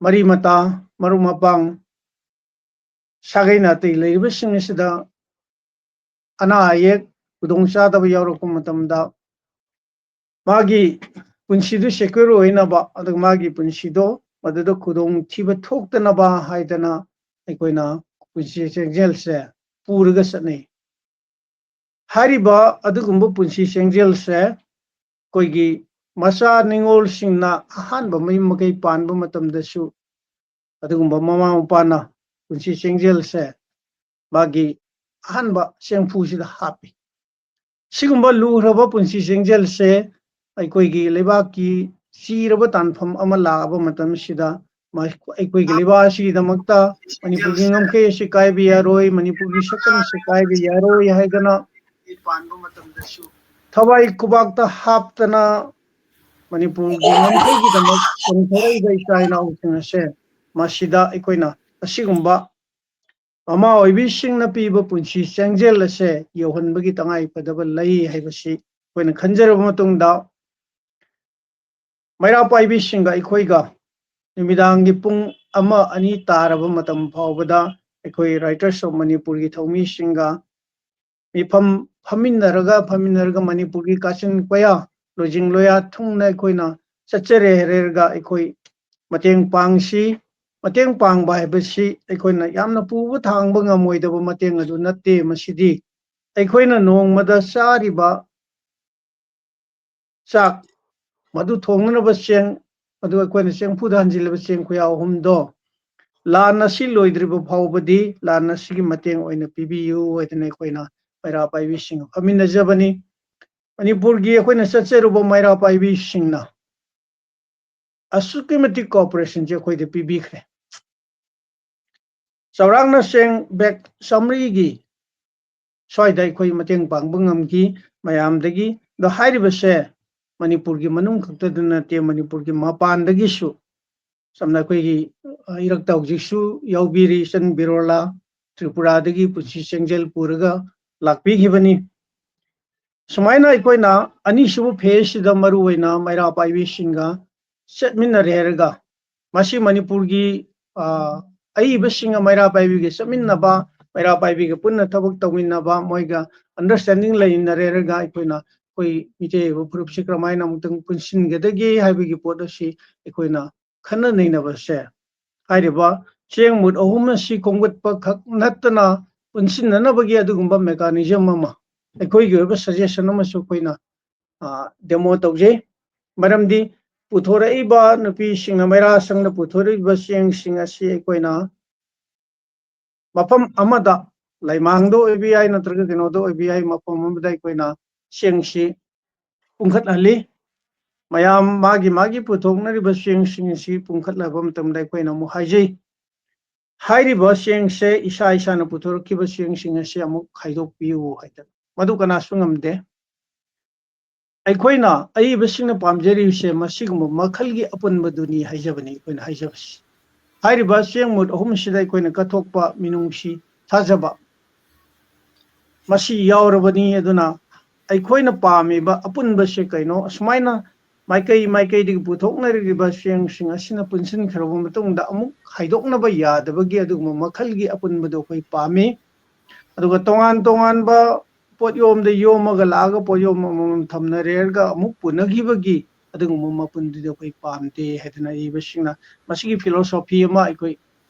ꯃꯔꯤ ꯃꯇꯥ, ꯃꯔꯨꯞ ꯃꯄꯥꯡ, ꯁꯥꯒꯩ ꯅꯥꯇꯩ ꯂꯩꯔꯤꯕꯁꯤꯡ ꯑꯁꯤꯗ ꯑꯅꯥ ꯑꯌꯦꯛ, ꯈꯨꯗꯣꯡ ꯆꯥꯗꯕ ꯌꯥꯎꯔꯛꯄ ꯃꯇꯝꯗ ꯃꯥꯒꯤ ꯄꯨꯟꯁꯤꯗꯨ secure ꯑꯣꯏꯅꯕ, ꯑꯗꯨꯒ ꯃꯥꯒꯤ ꯄꯨꯟꯁꯤꯗꯣ ꯃꯗꯨꯗ ꯈꯨꯗꯣꯡ ꯊꯤꯕ ꯊꯣꯛꯇꯅꯕ ꯍꯥꯏꯗꯅ ꯑꯩꯈꯣꯏꯅ ꯄꯨꯟꯁꯤ ꯆꯦꯡꯖꯦꯜꯁꯦ ꯄꯨꯔꯒ ꯆꯠꯅꯩ꯫ ꯍꯥꯏꯔꯤꯕ ꯑꯗꯨꯒꯨꯝꯕ ꯄꯨꯟꯁꯤ ꯆꯦꯡꯖꯦꯜꯁꯦ ꯑꯩꯈꯣꯏꯒꯤ ꯃꯆꯥ ꯅꯤꯉꯣꯜꯁꯤꯡꯅ ꯑꯍꯥꯟꯕ ꯃꯌꯨꯝ ꯃꯀꯩ ꯄꯥꯟꯕ ꯃꯇꯝꯗꯁꯨ ꯑꯗꯨꯒꯨꯝꯕ ꯃꯃꯥ ꯃꯄꯥꯅ ꯄꯨꯟꯁꯤ ꯆꯦꯡꯖꯦꯜꯁꯦ ꯃꯥꯒꯤ ꯑꯍꯥꯟꯕ ꯆꯦꯡꯐꯨꯁꯤꯗ ꯍꯥꯞꯄꯤ꯫ ꯁꯤꯒꯨꯝꯕ ꯂꯨꯈ꯭ꯔꯕ ꯄꯨꯟꯁꯤ ꯆꯦꯡꯖꯦꯜꯁꯦ ꯑꯩꯈꯣꯏꯒꯤ ꯂꯩꯕꯥꯛꯀꯤ ꯆꯤꯔꯕ ꯇꯥꯟꯐꯝ ꯑꯃ ꯂꯥꯛꯑꯕ ꯃꯇꯝꯁꯤꯗ ꯃ-, ꯑꯩꯈꯣꯏꯒꯤ ꯂꯩꯕꯥꯛ ꯑꯁꯤꯒꯤꯗꯃꯛꯇ, ꯃꯅꯤꯄꯨꯔꯒꯤ ꯉꯝꯈꯩ ꯑꯁꯤ ꯀꯥꯏꯕ ꯌꯥꯔꯣꯏ, ꯃꯅꯤꯄꯨꯔꯒꯤ ꯁꯛꯇꯝ ꯑꯁꯤ ꯀꯥꯏꯕ ꯌꯥꯔꯣꯏ ꯍꯥꯏꯗꯅ ꯊꯋꯥꯏ ꯈꯨꯕꯥꯛꯇ ꯍꯥꯞꯇꯅ ꯃꯅꯤꯄꯨꯔꯒꯤ ꯉꯝꯈꯩꯒꯤꯗꯃꯛ ꯆꯣꯡꯊꯔꯛꯏꯕ ꯏꯆꯥ ꯏꯅꯥꯎꯁꯤꯡ ꯑꯁꯦ ꯃꯁꯤꯗ ꯑꯩꯈꯣꯏꯅ ꯑꯁꯤꯒꯨꯝꯕ ꯃꯃꯥ ꯑꯣꯏꯕꯤꯁꯤꯡꯅ ꯄꯤꯕ ꯄꯨꯟꯁꯤ ꯆꯦꯡꯖꯦꯜ ꯑꯁꯦ ꯌꯧꯍꯟꯕꯒꯤ ꯇꯉꯥꯏ ꯐꯗꯕ ꯂꯩ ꯍꯥꯏꯕꯁꯤ ꯑꯩꯈꯣꯏꯅ ꯈꯟꯖꯔꯕ ꯃꯇꯨꯡꯗ, ꯃꯩꯔꯥ ꯄꯥꯏꯕꯤꯁꯤꯡꯒ ꯑꯩꯈꯣꯏꯒ ꯅꯨꯃꯤꯗꯥꯡꯒꯤ ꯄꯨꯡ ꯑꯃ ꯑꯅꯤ ꯇꯥꯔꯕ ꯃꯇꯝ ꯐꯥꯎꯕꯗ ꯑꯩꯈꯣꯏ Writers of ꯃꯅꯤꯄꯨꯔꯒꯤ ꯊꯧꯃꯤꯁꯤꯡꯒ ꯃꯤꯐꯝ ꯐꯝꯃꯤꯟꯅꯔꯒ, ꯐꯝꯃꯤꯟꯅꯔꯒ ꯃꯅꯤꯄꯨꯔꯒꯤ ꯀꯥꯆꯤꯟ ꯀꯣꯌꯥ, ꯂꯣꯏꯖꯤꯡ ꯂꯣꯌꯥ ꯊꯨꯡꯅ ꯑꯩꯈꯣꯏꯅ ꯆꯠꯆꯔꯦ ꯍꯥꯏꯔꯒ ꯑꯩꯈꯣꯏ ꯃꯇꯦꯡ ꯄꯥꯡꯁꯤ꯫ ꯃꯇꯦꯡ ꯄꯥꯡꯕ ꯍꯥꯏꯕꯁꯤ ꯑꯩꯈꯣꯏꯅ ꯌꯥꯝꯅ ꯄꯨꯕ ꯊꯥꯡꯕ ꯉꯝꯃꯣꯏꯗꯕ ꯃꯇꯦꯡ ꯑꯗꯨ ꯅꯠꯇꯦ꯫ ꯃꯁꯤꯗꯤ ꯑꯩꯈꯣꯏꯅ ꯅꯣꯡꯃꯗ ꯆꯥꯔꯤꯕ ꯆꯥꯛ, ꯃꯗꯨ ꯊꯣꯡꯅꯅꯕ ꯆꯦꯡ, ꯑꯗꯨꯒ ꯑꯩꯈꯣꯏꯅ ꯆꯦꯡꯐꯨꯗ ꯍꯟꯖꯤꯜꯂꯤꯕ ꯆꯦꯡ ꯈꯨꯌꯥ ꯑꯍꯨꯝꯗꯣ, ꯂꯥꯟ ꯑꯁꯤ ꯂꯣꯏꯗ꯭ꯔꯤꯕ ꯐꯥꯎꯕꯗꯤ ꯂꯥꯟ ꯑꯁꯤꯒꯤ ꯃꯇꯦꯡ ꯑꯣꯏꯅ ꯄꯤꯕꯤꯌꯨ ꯍꯥꯏꯗꯅ ꯑꯩꯈꯣꯏꯅ ꯃꯩꯔꯥ ꯄꯥꯏꯕꯤꯁꯤꯡꯒ ꯐꯝꯃꯤꯟꯅꯖꯕꯅꯤ꯫ ꯃꯅꯤꯄꯨꯔꯒꯤ ꯑꯩꯈꯣꯏꯅ ꯆꯠꯆꯔꯨꯕ ꯃꯩꯔꯥ ꯄꯥꯏꯕꯤꯁꯤꯡꯅ ꯑꯁꯨꯛꯀꯤ ꯃꯇꯤꯛ cooperation ꯁꯦ ꯑꯩꯈꯣꯏꯗ ꯄꯤꯕꯤꯈ꯭ꯔꯦ꯫ ꯆꯥꯎꯔꯥꯛꯅ ꯆꯦꯡ bag ꯆꯥꯃꯔꯤꯒꯤ ꯁ꯭ꯋꯥꯏꯗ ꯑꯩꯈꯣꯏ ꯃꯇꯦꯡ ꯄꯥꯡꯕ ꯉꯝꯈꯤ ꯃꯌꯥꯝꯗꯒꯤ꯫ ꯑꯗꯣ ꯍꯥꯏꯔꯤꯕꯁꯦ ꯃꯅꯤꯄꯨꯔꯒꯤ ꯃꯅꯨꯡ ꯈꯛꯇꯗ ꯅꯠꯇꯦ, ꯃꯅꯤꯄꯨꯔꯒꯤ ꯃꯄꯥꯟꯗꯒꯤꯁꯨ, ꯁꯝꯅ ꯑꯩꯈꯣꯏꯒꯤ, ꯑ, ꯏꯔꯛꯇ ꯍꯧꯖꯤꯛꯁꯨ ꯌꯥꯎꯕꯤꯔꯤ ꯏꯆꯟ ꯕꯤꯔꯣꯂꯥ, ꯇ꯭ꯔꯤꯄꯨꯔꯥꯗꯒꯤ ꯄꯨꯟꯁꯤ ꯆꯦꯡꯖꯦꯜ ꯄꯨꯔꯒ ꯂꯥꯛꯄꯤꯈꯤꯕꯅꯤ꯫ ꯁꯨꯃꯥꯏꯅ ꯑꯩꯈꯣꯏꯅ ꯑꯅꯤꯁꯨꯕ phase ꯁꯤꯗ ꯃꯔꯨꯑꯣꯏꯅ ꯃꯩꯔꯥ ꯄꯥꯏꯕꯤꯁꯤꯡꯒ ꯆꯠꯃꯤꯟꯅꯔꯦ ꯍꯥꯏꯔꯒ, ꯃꯁꯤ ꯃꯅꯤꯄꯨꯔꯒꯤ, ꯑ, ꯑꯏꯕꯁꯤꯡꯒ ꯃꯩꯔꯥ ꯄꯥꯏꯕꯤꯒ ꯆꯠꯃꯤꯟꯅꯕ, ꯃꯩꯔꯥ ꯄꯥꯏꯕꯤꯒ ꯄꯨꯟꯅ ꯊꯕꯛ ꯇꯧꯃꯤꯟꯅꯕ, ꯃꯣꯏꯒ understanding ꯂꯩꯅꯔꯦ ꯍꯥꯏꯔꯒ ꯑꯩꯈꯣꯏꯅ ꯑꯩꯈꯣꯏ ꯃꯤꯇꯩ ꯑꯣꯏꯕ ꯐꯨꯔꯨꯞꯁꯤ ꯀꯔꯝꯍꯥꯏꯅ ꯑꯃꯨꯛꯇꯪ ꯄꯨꯟꯁꯤꯟꯒꯗꯒꯦ ꯍꯥꯏꯕꯒꯤ ꯄꯣꯠ ꯑꯁꯤ ꯑꯩꯈꯣꯏꯅ ꯈꯟꯅ ꯅꯩꯅꯕꯁꯦ ꯍꯥꯏꯔꯤꯕ ꯆꯦꯡ ꯃꯨꯠ ꯑꯍꯨꯝ ꯑꯁꯤ ꯈꯣꯝꯒꯠꯄ ꯈꯛ ꯅꯠꯇꯅ ꯄꯨꯟꯁꯤꯟꯅꯅꯕꯒꯤ ꯑꯗꯨꯒꯨꯝꯕ mechanism ꯑꯃ, ꯑꯩꯈꯣꯏꯒꯤ ꯑꯣꯏꯕ suggestion ꯑꯃꯁꯨ ꯑꯩꯈꯣꯏꯅ demo ꯇꯧꯖꯩ꯫ ꯃꯔꯝꯗꯤ ꯄꯨꯊꯣꯔꯛꯏꯕ ꯅꯨꯄꯤꯁꯤꯡꯅ ꯃꯩꯔꯥ ꯁꯪꯗ ꯄꯨꯊꯣꯔꯛꯏꯕ ꯆꯦꯡꯁꯤꯡ ꯑꯁꯤ ꯑꯩꯈꯣꯏꯅ ꯃꯐꯝ ꯑꯃꯗ, ꯂꯩꯃꯥꯡꯗ ꯑꯣꯏꯕ ꯌꯥꯏ, ꯅꯠꯇ꯭ꯔꯒ ꯀꯩꯅꯣꯗ ꯑꯣꯏꯕ ꯌꯥꯏ, ꯃꯐꯝ ꯑꯃꯗ ꯑꯩꯈꯣꯏꯅ ꯆꯦꯡꯁꯤ ꯄꯨꯡꯈꯠꯍꯜꯂꯤ꯫ ꯃꯌꯥꯝ ꯃꯥꯒꯤ ꯃꯥꯒꯤ ꯄꯨꯊꯣꯛꯅꯔꯤꯕ ꯆꯦꯡꯁꯤꯡ ꯑꯁꯤ ꯄꯨꯡꯈꯠꯂꯕ ꯃꯇꯝꯗ ꯑꯩꯈꯣꯏꯅ ꯑꯃꯨꯛ ꯍꯥꯏꯖꯩ, ꯍꯥꯏꯔꯤꯕ ꯆꯦꯡꯁꯦ, ꯏꯁꯥ ꯏꯁꯥꯅ ꯄꯨꯊꯣꯔꯛꯈꯤꯕ ꯆꯦꯡꯁꯤꯡ ꯑꯁꯤ ꯑꯃꯨꯛ ꯈꯥꯏꯗꯣꯛꯄꯤꯌꯨ ꯍꯥꯏꯗꯅ꯫ ꯃꯗꯨ ꯀꯅꯥꯁꯨ ꯉꯝꯗꯦ꯫ ꯑꯩꯈꯣꯏꯅ, ꯑꯏꯕꯁꯤꯡꯅ ꯄꯥꯝꯖꯔꯤꯕꯁꯦ ꯃꯁꯤꯒꯨꯝꯕ ꯃꯈꯜꯒꯤ ꯑꯄꯨꯟꯕꯗꯨꯅꯤ ꯍꯥꯏꯖꯕꯅꯤ ꯑꯩꯈꯣꯏꯅ ꯍꯥꯏꯖꯕꯁꯤ꯫ ꯍꯥꯏꯔꯤꯕ ꯆꯦꯡ ꯃꯨꯠ ꯑꯍꯨꯝꯁꯤꯗ ꯑꯩꯈꯣꯏꯅ ꯀꯠꯊꯣꯛꯄ ꯃꯤꯅꯨꯡꯁꯤ, ꯊꯥꯖꯕ, ꯃꯁꯤ ꯌꯥꯎꯔꯕꯅꯤ꯫ ꯑꯗꯨꯅ ꯑꯩꯈꯣꯏꯅ ꯄꯥꯝꯃꯤꯕ ꯑꯄꯨꯟꯕꯁꯦ ꯀꯩꯅꯣ? ꯑꯁꯨꯃꯥꯏꯅ ꯃꯥꯏꯀꯩ ꯃꯥꯏꯀꯩꯗꯒꯤ ꯄꯨꯊꯣꯛꯅꯔꯤꯕ ꯆꯦꯡꯁꯤꯡ ꯑꯁꯤꯅ ꯄꯨꯟꯁꯤꯟꯈ꯭ꯔꯕ ꯃꯇꯨꯡꯗ ꯑꯃꯨꯛ ꯈꯥꯏꯗꯣꯛꯅꯕ ꯌꯥꯗꯕꯒꯤ ꯑꯗꯨꯒꯨꯝꯕ ꯃꯈꯜꯒꯤ ꯑꯄꯨꯟꯕꯗꯣ ꯑꯩꯈꯣꯏ ꯄꯥꯝꯃꯤ꯫ ꯑꯗꯨꯒ ꯇꯣꯉꯥꯟ ꯇꯣꯉꯥꯟꯕ ꯄꯣꯠꯌꯣꯝꯗ ꯌꯣꯝꯃꯒ ꯂꯥꯛꯑꯒ ꯄꯣꯠꯌꯣꯝ ꯑꯃꯃꯝ ꯊꯝꯅꯔꯦꯔꯒ ꯑꯃꯨꯛ ꯄꯨꯅꯈꯤꯕꯒꯤ ꯑꯗꯨꯒꯨꯝꯕ ꯃꯄꯨꯟꯗꯨꯗꯤ ꯑꯩꯈꯣꯏ ꯄꯥꯝꯗꯦ ꯍꯥꯏꯗꯅ ꯏꯕꯁꯤꯡꯅ ꯃꯁꯤꯒꯤ philosophy ꯑꯃ ꯑꯩꯈꯣꯏ,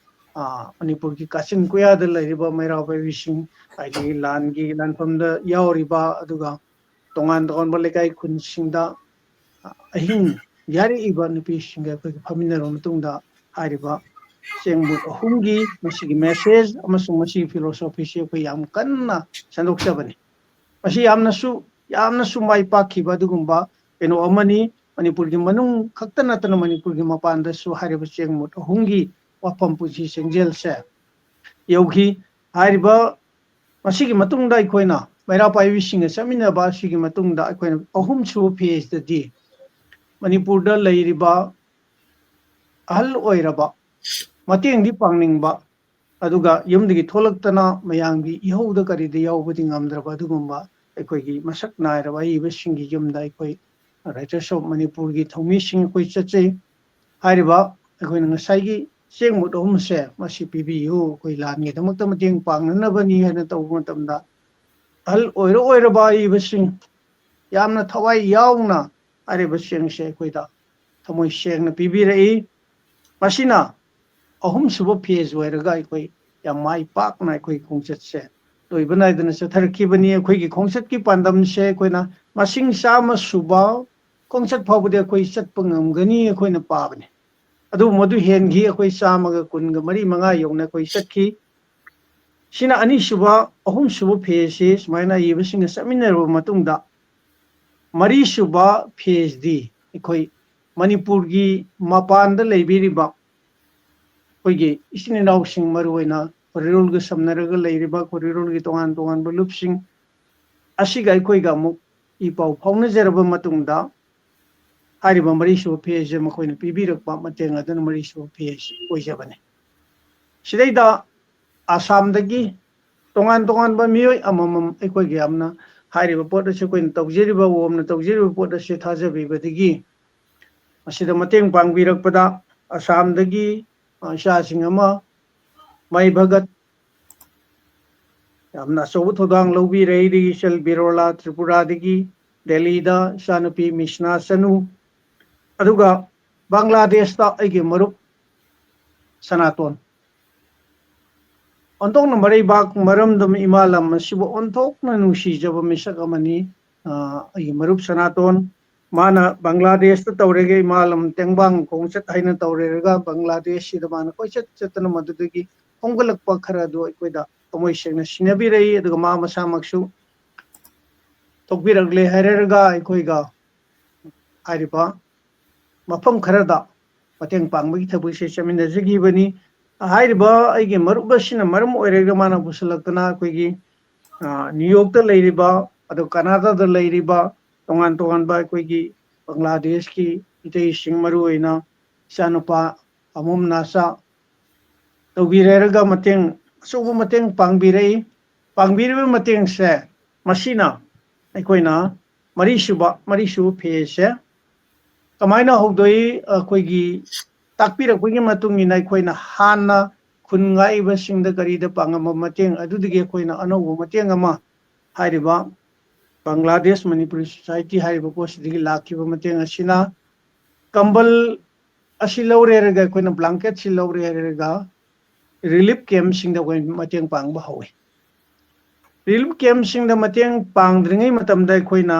ꯑ, ꯃꯅꯤꯄꯨꯔꯒꯤ ꯀꯥꯆꯤꯟ ꯀꯣꯌꯥꯗ ꯂꯩꯔꯤꯕ ꯃꯩꯔꯥ ꯄꯥꯏꯕꯤꯁꯤꯡ, ꯍꯥꯏꯗꯤ ꯂꯥꯟꯒꯤ ꯂꯥꯟꯐꯝꯗ ꯌꯥꯎꯔꯤꯕ, ꯑꯗꯨꯒ ꯇꯣꯉꯥꯟ ꯇꯣꯉꯥꯟꯕ ꯂꯩꯀꯥꯏ ꯈꯨꯟꯁꯤꯡꯗ, ꯑ, ꯑꯍꯤꯡ ꯌꯥꯔꯛꯏꯕ ꯅꯨꯄꯤꯁꯤꯡꯒ ꯑꯩꯈꯣꯏꯒ ꯐꯝꯃꯤꯟꯅꯔꯕ ꯃꯇꯨꯡꯗ ꯍꯥꯏꯔꯤꯕ ꯆꯦꯡ ꯃꯨꯠ ꯑꯍꯨꯝꯒꯤ ꯃꯁꯤꯒꯤ message ꯑꯃꯁꯨꯡ ꯃꯁꯤꯒꯤ philosophyꯁꯤ ꯑꯩꯈꯣꯏ ꯌꯥꯝ ꯀꯟꯅ ꯁꯟꯗꯣꯛꯆꯕꯅꯤ꯫ ꯃꯁꯤ ꯌꯥꯝꯅꯁꯨ, ꯌꯥꯝꯅꯁꯨ ꯃꯥꯏ ꯄꯥꯛꯈꯤꯕ ꯑꯗꯨꯒꯨꯝꯕ ꯀꯩꯅꯣ ꯑꯃꯅꯤ꯫ ꯃꯅꯤꯄꯨꯔꯒꯤ ꯃꯅꯨꯡ ꯈꯛꯇ ꯅꯠꯇꯅ ꯃꯅꯤꯄꯨꯔꯒꯤ ꯃꯄꯥꯟꯗꯁꯨ ꯍꯥꯏꯔꯤꯕ ꯆꯦꯡ ꯃꯨꯠ ꯑꯍꯨꯝꯒꯤ ꯋꯥꯐꯝ ꯄꯨꯟꯁꯤ ꯆꯦꯡꯖꯦꯜꯁꯦ ꯌꯧꯈꯤ꯫ ꯍꯥꯏꯔꯤꯕ, ꯃꯁꯤꯒꯤ ꯃꯇꯨꯡꯗ ꯑꯩꯈꯣꯏꯅ ꯃꯩꯔꯥ ꯄꯥꯏꯕꯤꯁꯤꯡꯒ ꯆꯠꯃꯤꯟꯅꯕ ꯑꯁꯤꯒꯤ ꯃꯇꯨꯡꯗ ꯑꯩꯈꯣꯏꯅ ꯑꯍꯨꯝꯁꯨꯕ phaseꯇꯗꯤ ꯃꯅꯤꯄꯨꯔꯗ ꯂꯩꯔꯤꯕ ꯑꯍꯜ ꯑꯣꯏꯔꯕ, ꯃꯇꯦꯡꯗꯤ ꯄꯥꯡꯅꯤꯡꯕ, ꯑꯗꯨꯒ ꯌꯨꯝꯗꯒꯤ ꯊꯣꯛꯂꯛꯇꯅ ꯃꯌꯥꯝꯒꯤ ꯏꯍꯧꯗ ꯀꯔꯤꯗ ꯌꯥꯎꯕꯗꯤ ꯉꯝꯗ꯭ꯔꯕ ꯑꯗꯨꯒꯨꯝꯕ ꯑꯩꯈꯣꯏꯒꯤ ꯃꯁꯛ ꯅꯥꯏꯔꯕ ꯑꯏꯕꯁꯤꯡꯒꯤ ꯌꯨꯝꯗ ꯑꯩꯈꯣꯏ Writers of ꯃꯅꯤꯄꯨꯔꯒꯤ ꯊꯧꯃꯤꯁꯤꯡ ꯑꯩꯈꯣꯏ ꯆꯠꯆꯩ꯫ ꯍꯥꯏꯔꯤꯕ ꯑꯩꯈꯣꯏꯅ ꯉꯁꯥꯏꯒꯤ ꯆꯦꯡ ꯃꯨꯠ ꯑꯍꯨꯝꯁꯦ ꯃꯁꯤ ꯄꯤꯕꯤꯌꯨ, ꯑꯩꯈꯣꯏ ꯂꯥꯟꯒꯤꯗꯃꯛꯇ ꯃꯇꯦꯡ ꯄꯥꯡꯅꯅꯕꯅꯤ ꯍꯥꯏꯅ ꯇꯧꯕ ꯃꯇꯝꯗ ꯑꯍꯜ ꯑꯣꯏꯔ ꯑꯣꯏꯔꯕ ꯑꯏꯕꯁꯤꯡ ꯌꯥꯝꯅ ꯊꯋꯥꯏ ꯌꯥꯎꯅ ꯍꯥꯏꯔꯤꯕ ꯆꯦꯡꯁꯦ ꯑꯩꯈꯣꯏꯗ ꯊꯃꯣꯏ ꯁꯦꯡꯅ ꯄꯤꯕꯤꯔꯛꯏ꯫ ꯃꯁꯤꯅ ꯑꯍꯨꯝꯁꯨꯕ phase ꯑꯣꯏꯔꯒ ꯑꯩꯈꯣꯏ ꯌꯥꯝ ꯃꯥꯏ ꯄꯥꯛꯅ ꯑꯩꯈꯣꯏ ꯈꯣꯡꯆꯠꯁꯦ ꯂꯣꯏꯕ ꯅꯥꯏꯗꯅ ꯆꯠꯊꯔꯛꯈꯤꯕꯅꯤ꯫ ꯑꯩꯈꯣꯏꯒꯤ ꯈꯣꯡꯆꯠꯀꯤ ꯄꯥꯟꯗꯝꯁꯦ ꯑꯩꯈꯣꯏꯅ ꯃꯁꯤꯡ ꯆꯥꯝꯃ ꯁꯨꯕ ꯈꯣꯡꯆꯠ ꯐꯥꯎꯕꯗꯤ ꯑꯩꯈꯣꯏ ꯆꯠꯄ ꯉꯝꯒꯅꯤ ꯑꯩꯈꯣꯏꯅ ꯄꯥꯕꯅꯤ꯫ ꯑꯗꯨꯕꯨ ꯃꯗꯨ ꯍꯦꯟꯈꯤ, ꯑꯩꯈꯣꯏ ꯆꯥꯝꯃꯒ ꯀꯨꯟꯒ ꯃꯔꯤ ꯃꯉꯥ ꯌꯧꯅ ꯑꯩꯈꯣꯏ ꯆꯠꯈꯤ꯫ ꯁꯤꯅ ꯑꯅꯤꯁꯨꯕ, ꯑꯍꯨꯝꯁꯨꯕ phaseꯁꯤ ꯁꯨꯃꯥꯏꯅ ꯑꯏꯕꯁꯤꯡꯒ ꯆꯠꯃꯤꯟꯅꯔꯕ ꯃꯇꯨꯡꯗ, ꯃꯔꯤꯁꯨꯕ phaseꯗꯤ ꯑꯩꯈꯣꯏ ꯃꯅꯤꯄꯨꯔꯒꯤ ꯃꯄꯥꯟꯗ ꯂꯩꯕꯤꯔꯤꯕ ꯑꯩꯈꯣꯏꯒꯤ ꯏꯆꯤꯟ ꯏꯅꯥꯎꯁꯤꯡ, ꯃꯔꯨꯑꯣꯏꯅ ꯈꯣꯔꯤꯔꯣꯜꯒ ꯁꯝꯅꯔꯒ ꯂꯩꯔꯤꯕ ꯈꯣꯔꯤꯔꯣꯜꯒꯤ ꯇꯣꯉꯥꯟ ꯇꯣꯉꯥꯟꯕ ꯂꯨꯞꯁꯤꯡ ꯑꯁꯤꯒ ꯑꯩꯈꯣꯏꯒ ꯑꯃꯨꯛ ꯏ ꯄꯥꯎ ꯐꯥꯎꯅꯖꯔꯕ ꯃꯇꯨꯡꯗ, ꯍꯥꯏꯔꯤꯕ ꯃꯔꯤꯁꯨꯕ phaseꯁꯦ ꯃꯈꯣꯏꯅ ꯄꯤꯕꯤꯔꯛꯄ ꯃꯇꯦꯡ ꯑꯗꯨꯅ ꯃꯔꯤꯁꯨꯕ phaseꯁꯤ ꯑꯣꯏꯖꯕꯅꯤ꯫ ꯁꯤꯗꯩꯗ ꯑꯁꯥꯝꯗꯒꯤ ꯇꯣꯉꯥꯟ ꯇꯣꯉꯥꯟꯕ ꯃꯤꯑꯣꯏ ꯑꯃꯃꯝ ꯑꯩꯈꯣꯏꯒꯤ ꯌꯥꯝꯅ ꯍꯥꯏꯔꯤꯕ ꯄꯣꯠ ꯑꯁꯤ ꯑꯩꯈꯣꯏꯅ ꯇꯧꯖꯔꯤꯕ, ꯑꯣꯝꯅ ꯇꯧꯖꯔꯤꯕ ꯄꯣꯠ ꯑꯁꯤ ꯊꯥꯖꯕꯤꯕꯗꯒꯤ ꯃꯁꯤꯗ ꯃꯇꯦꯡ ꯄꯥꯡꯕꯤꯔꯛꯄꯗ ꯑꯁꯥꯝꯗꯒꯤ, ꯑ, ꯏꯆꯥꯁꯤꯡ ꯑꯃ, ꯃꯥꯏ ꯚꯒꯠ, ꯌꯥꯝꯅ ꯑꯆꯧꯕ ꯊꯧꯗꯥꯡ ꯂꯧꯕꯤꯔꯦ꯫ ꯑꯩꯗꯒꯤ ꯏꯆꯜ ꯕꯤꯔꯣꯂꯥ, ꯇ꯭ꯔꯤꯄꯨꯔꯥꯗꯒꯤ, ꯗꯦꯜꯂꯤꯗ ꯏꯆꯥꯅꯨꯄꯤ ꯃꯤꯁꯅꯥ ꯆꯅꯨ, ꯑꯗꯨꯒ ꯕꯪꯒ꯭ꯂꯥꯗꯦꯁꯇ ꯑꯩꯒꯤ ꯃꯔꯨꯞ ꯁꯅꯥꯇꯣꯟ꯫ ꯑꯣꯟꯊꯣꯛꯅ ꯃꯔꯩꯕꯥꯛ ꯃꯔꯝꯗꯝ ꯏꯃꯥ ꯂꯝ ꯑꯁꯤꯕꯨ ꯑꯣꯟꯊꯣꯛꯅ ꯅꯨꯡꯁꯤꯖꯕ ꯃꯤꯁꯛ ꯑꯃꯅꯤ꯫ ꯑ, ꯑꯩꯒꯤ ꯃꯔꯨꯞ ꯁꯅꯥꯇꯣꯟ, ꯃꯥꯅ ꯕꯪꯒ꯭ꯂꯥꯗꯦꯁꯇ ꯇꯧꯔꯦꯒ ꯏꯃꯥ ꯂꯝ ꯇꯦꯡꯕꯥꯡ ꯈꯣꯡꯆꯠ ꯍꯥꯏꯅ ꯇꯧꯔꯦꯔꯒ ꯕꯪꯒ꯭ꯂꯥꯗꯦꯁꯁꯤꯗ ꯃꯥꯅ ꯀꯣꯏꯆꯠ ꯆꯠꯇꯅ ꯃꯗꯨꯗꯒꯤ ꯈꯣꯝꯒꯠꯂꯛꯄ ꯈꯔ ꯑꯗꯨ ꯑꯩꯈꯣꯏꯗ ꯊꯃꯣꯏ ꯁꯦꯡꯅ ꯁꯤꯟꯅꯕꯤꯔꯛꯏ꯫ ꯑꯗꯨꯒ ꯃꯥ ꯃꯁꯥꯃꯛꯁꯨ ꯊꯣꯛꯄꯤꯔꯛꯂꯦ ꯍꯥꯏꯔꯒ ꯑꯩꯈꯣꯏꯒ ꯍꯥꯏꯔꯤꯕ ꯃꯐꯝ ꯈꯔꯗ ꯃꯇꯦꯡ ꯄꯥꯡꯕꯒꯤ ꯊꯕꯛꯁꯦ ꯆꯠꯃꯤꯟꯅꯖꯈꯤꯕꯅꯤ꯫ ꯍꯥꯏꯔꯤꯕ ꯑꯩꯒꯤ ꯃꯔꯨꯞ ꯑꯁꯤꯅ ꯃꯔꯝ ꯑꯣꯏꯔꯒ ꯃꯥꯅ ꯄꯨꯁꯤꯜꯂꯛꯇꯅ ꯑꯩꯈꯣꯏꯒꯤ, ꯑ, ꯅ꯭ꯌꯨ ꯌꯣꯔꯛꯇ ꯂꯩꯔꯤꯕ, ꯑꯗꯨ ꯀꯅꯥꯗꯥꯗ ꯂꯩꯔꯤꯕ ꯇꯣꯉꯥꯟ ꯇꯣꯉꯥꯟꯕ ꯑꯩꯈꯣꯏꯒꯤ ꯕꯪꯒ꯭ꯂꯥꯗꯦꯁꯀꯤ ꯃꯤꯇꯩꯁꯤꯡ, ꯃꯔꯨꯑꯣꯏꯅ ꯏꯆꯥꯅꯨꯄꯥ ꯑꯃꯣꯝ ꯅꯥꯆꯥ, ꯇꯧꯕꯤꯔꯦꯔꯒ ꯃꯇꯦꯡ, ꯑꯆꯧꯕ ꯃꯇꯦꯡ ꯄꯥꯡꯕꯤꯔꯛꯏ꯫ ꯄꯥꯡꯕꯤꯔꯤꯕ ꯃꯇꯦꯡꯁꯦ ꯃꯁꯤꯅ ꯑꯩꯈꯣꯏꯅ ꯃꯔꯤꯁꯨꯕ, ꯃꯔꯤꯁꯨꯕ phaseꯁꯦ ꯀꯃꯥꯏꯅ ꯍꯧꯗꯣꯛꯏ? ꯑꯩꯈꯣꯏꯒꯤ ꯇꯥꯛꯄꯤꯔꯛꯄꯒꯤ ꯃꯇꯨꯡ ꯏꯟꯅ ꯑꯩꯈꯣꯏꯅ ꯍꯥꯟꯅ ꯈꯨꯟ ꯉꯥꯛꯏꯕꯁꯤꯡꯗ ꯀꯔꯤꯗ ꯄꯥꯡꯉꯝꯕ ꯃꯇꯦꯡ ꯑꯗꯨꯗꯒꯤ ꯑꯩꯈꯣꯏꯅ ꯑꯅꯧꯕ ꯃꯇꯦꯡ ꯑꯃ ꯍꯥꯏꯔꯤꯕ ꯕꯪꯒ꯭ꯂꯥꯗꯦꯁ ꯃꯅꯤꯄꯨꯔꯤ ꯁꯣꯁꯥꯏꯇꯤ ꯍꯥꯏꯔꯤꯕ ꯄꯣꯠꯁꯤꯗꯒꯤ ꯂꯥꯛꯈꯤꯕ ꯃꯇꯦꯡ ꯑꯁꯤꯅ ꯀꯝꯕꯜ ꯑꯁꯤ ꯂꯧꯔꯦ ꯍꯥꯏꯔꯒ, ꯑꯩꯈꯣꯏꯅ ꯕ꯭ꯂꯥꯡꯀꯦꯠꯁꯤ ꯂꯧꯔꯦ ꯍꯥꯏꯔꯒ, ꯔꯤꯂꯤꯐ ꯀꯦꯝꯞꯁꯤꯡꯗ ꯑꯩꯈꯣꯏ ꯃꯇꯦꯡ ꯄꯥꯡꯕ ꯍꯧꯋꯤ꯫ ꯔꯤꯂꯤꯐ ꯀꯦꯝꯞꯁꯤꯡꯗ ꯃꯇꯦꯡ ꯄꯥꯡꯗ꯭ꯔꯤꯉꯩ ꯃꯇꯝꯗ ꯑꯩꯈꯣꯏꯅ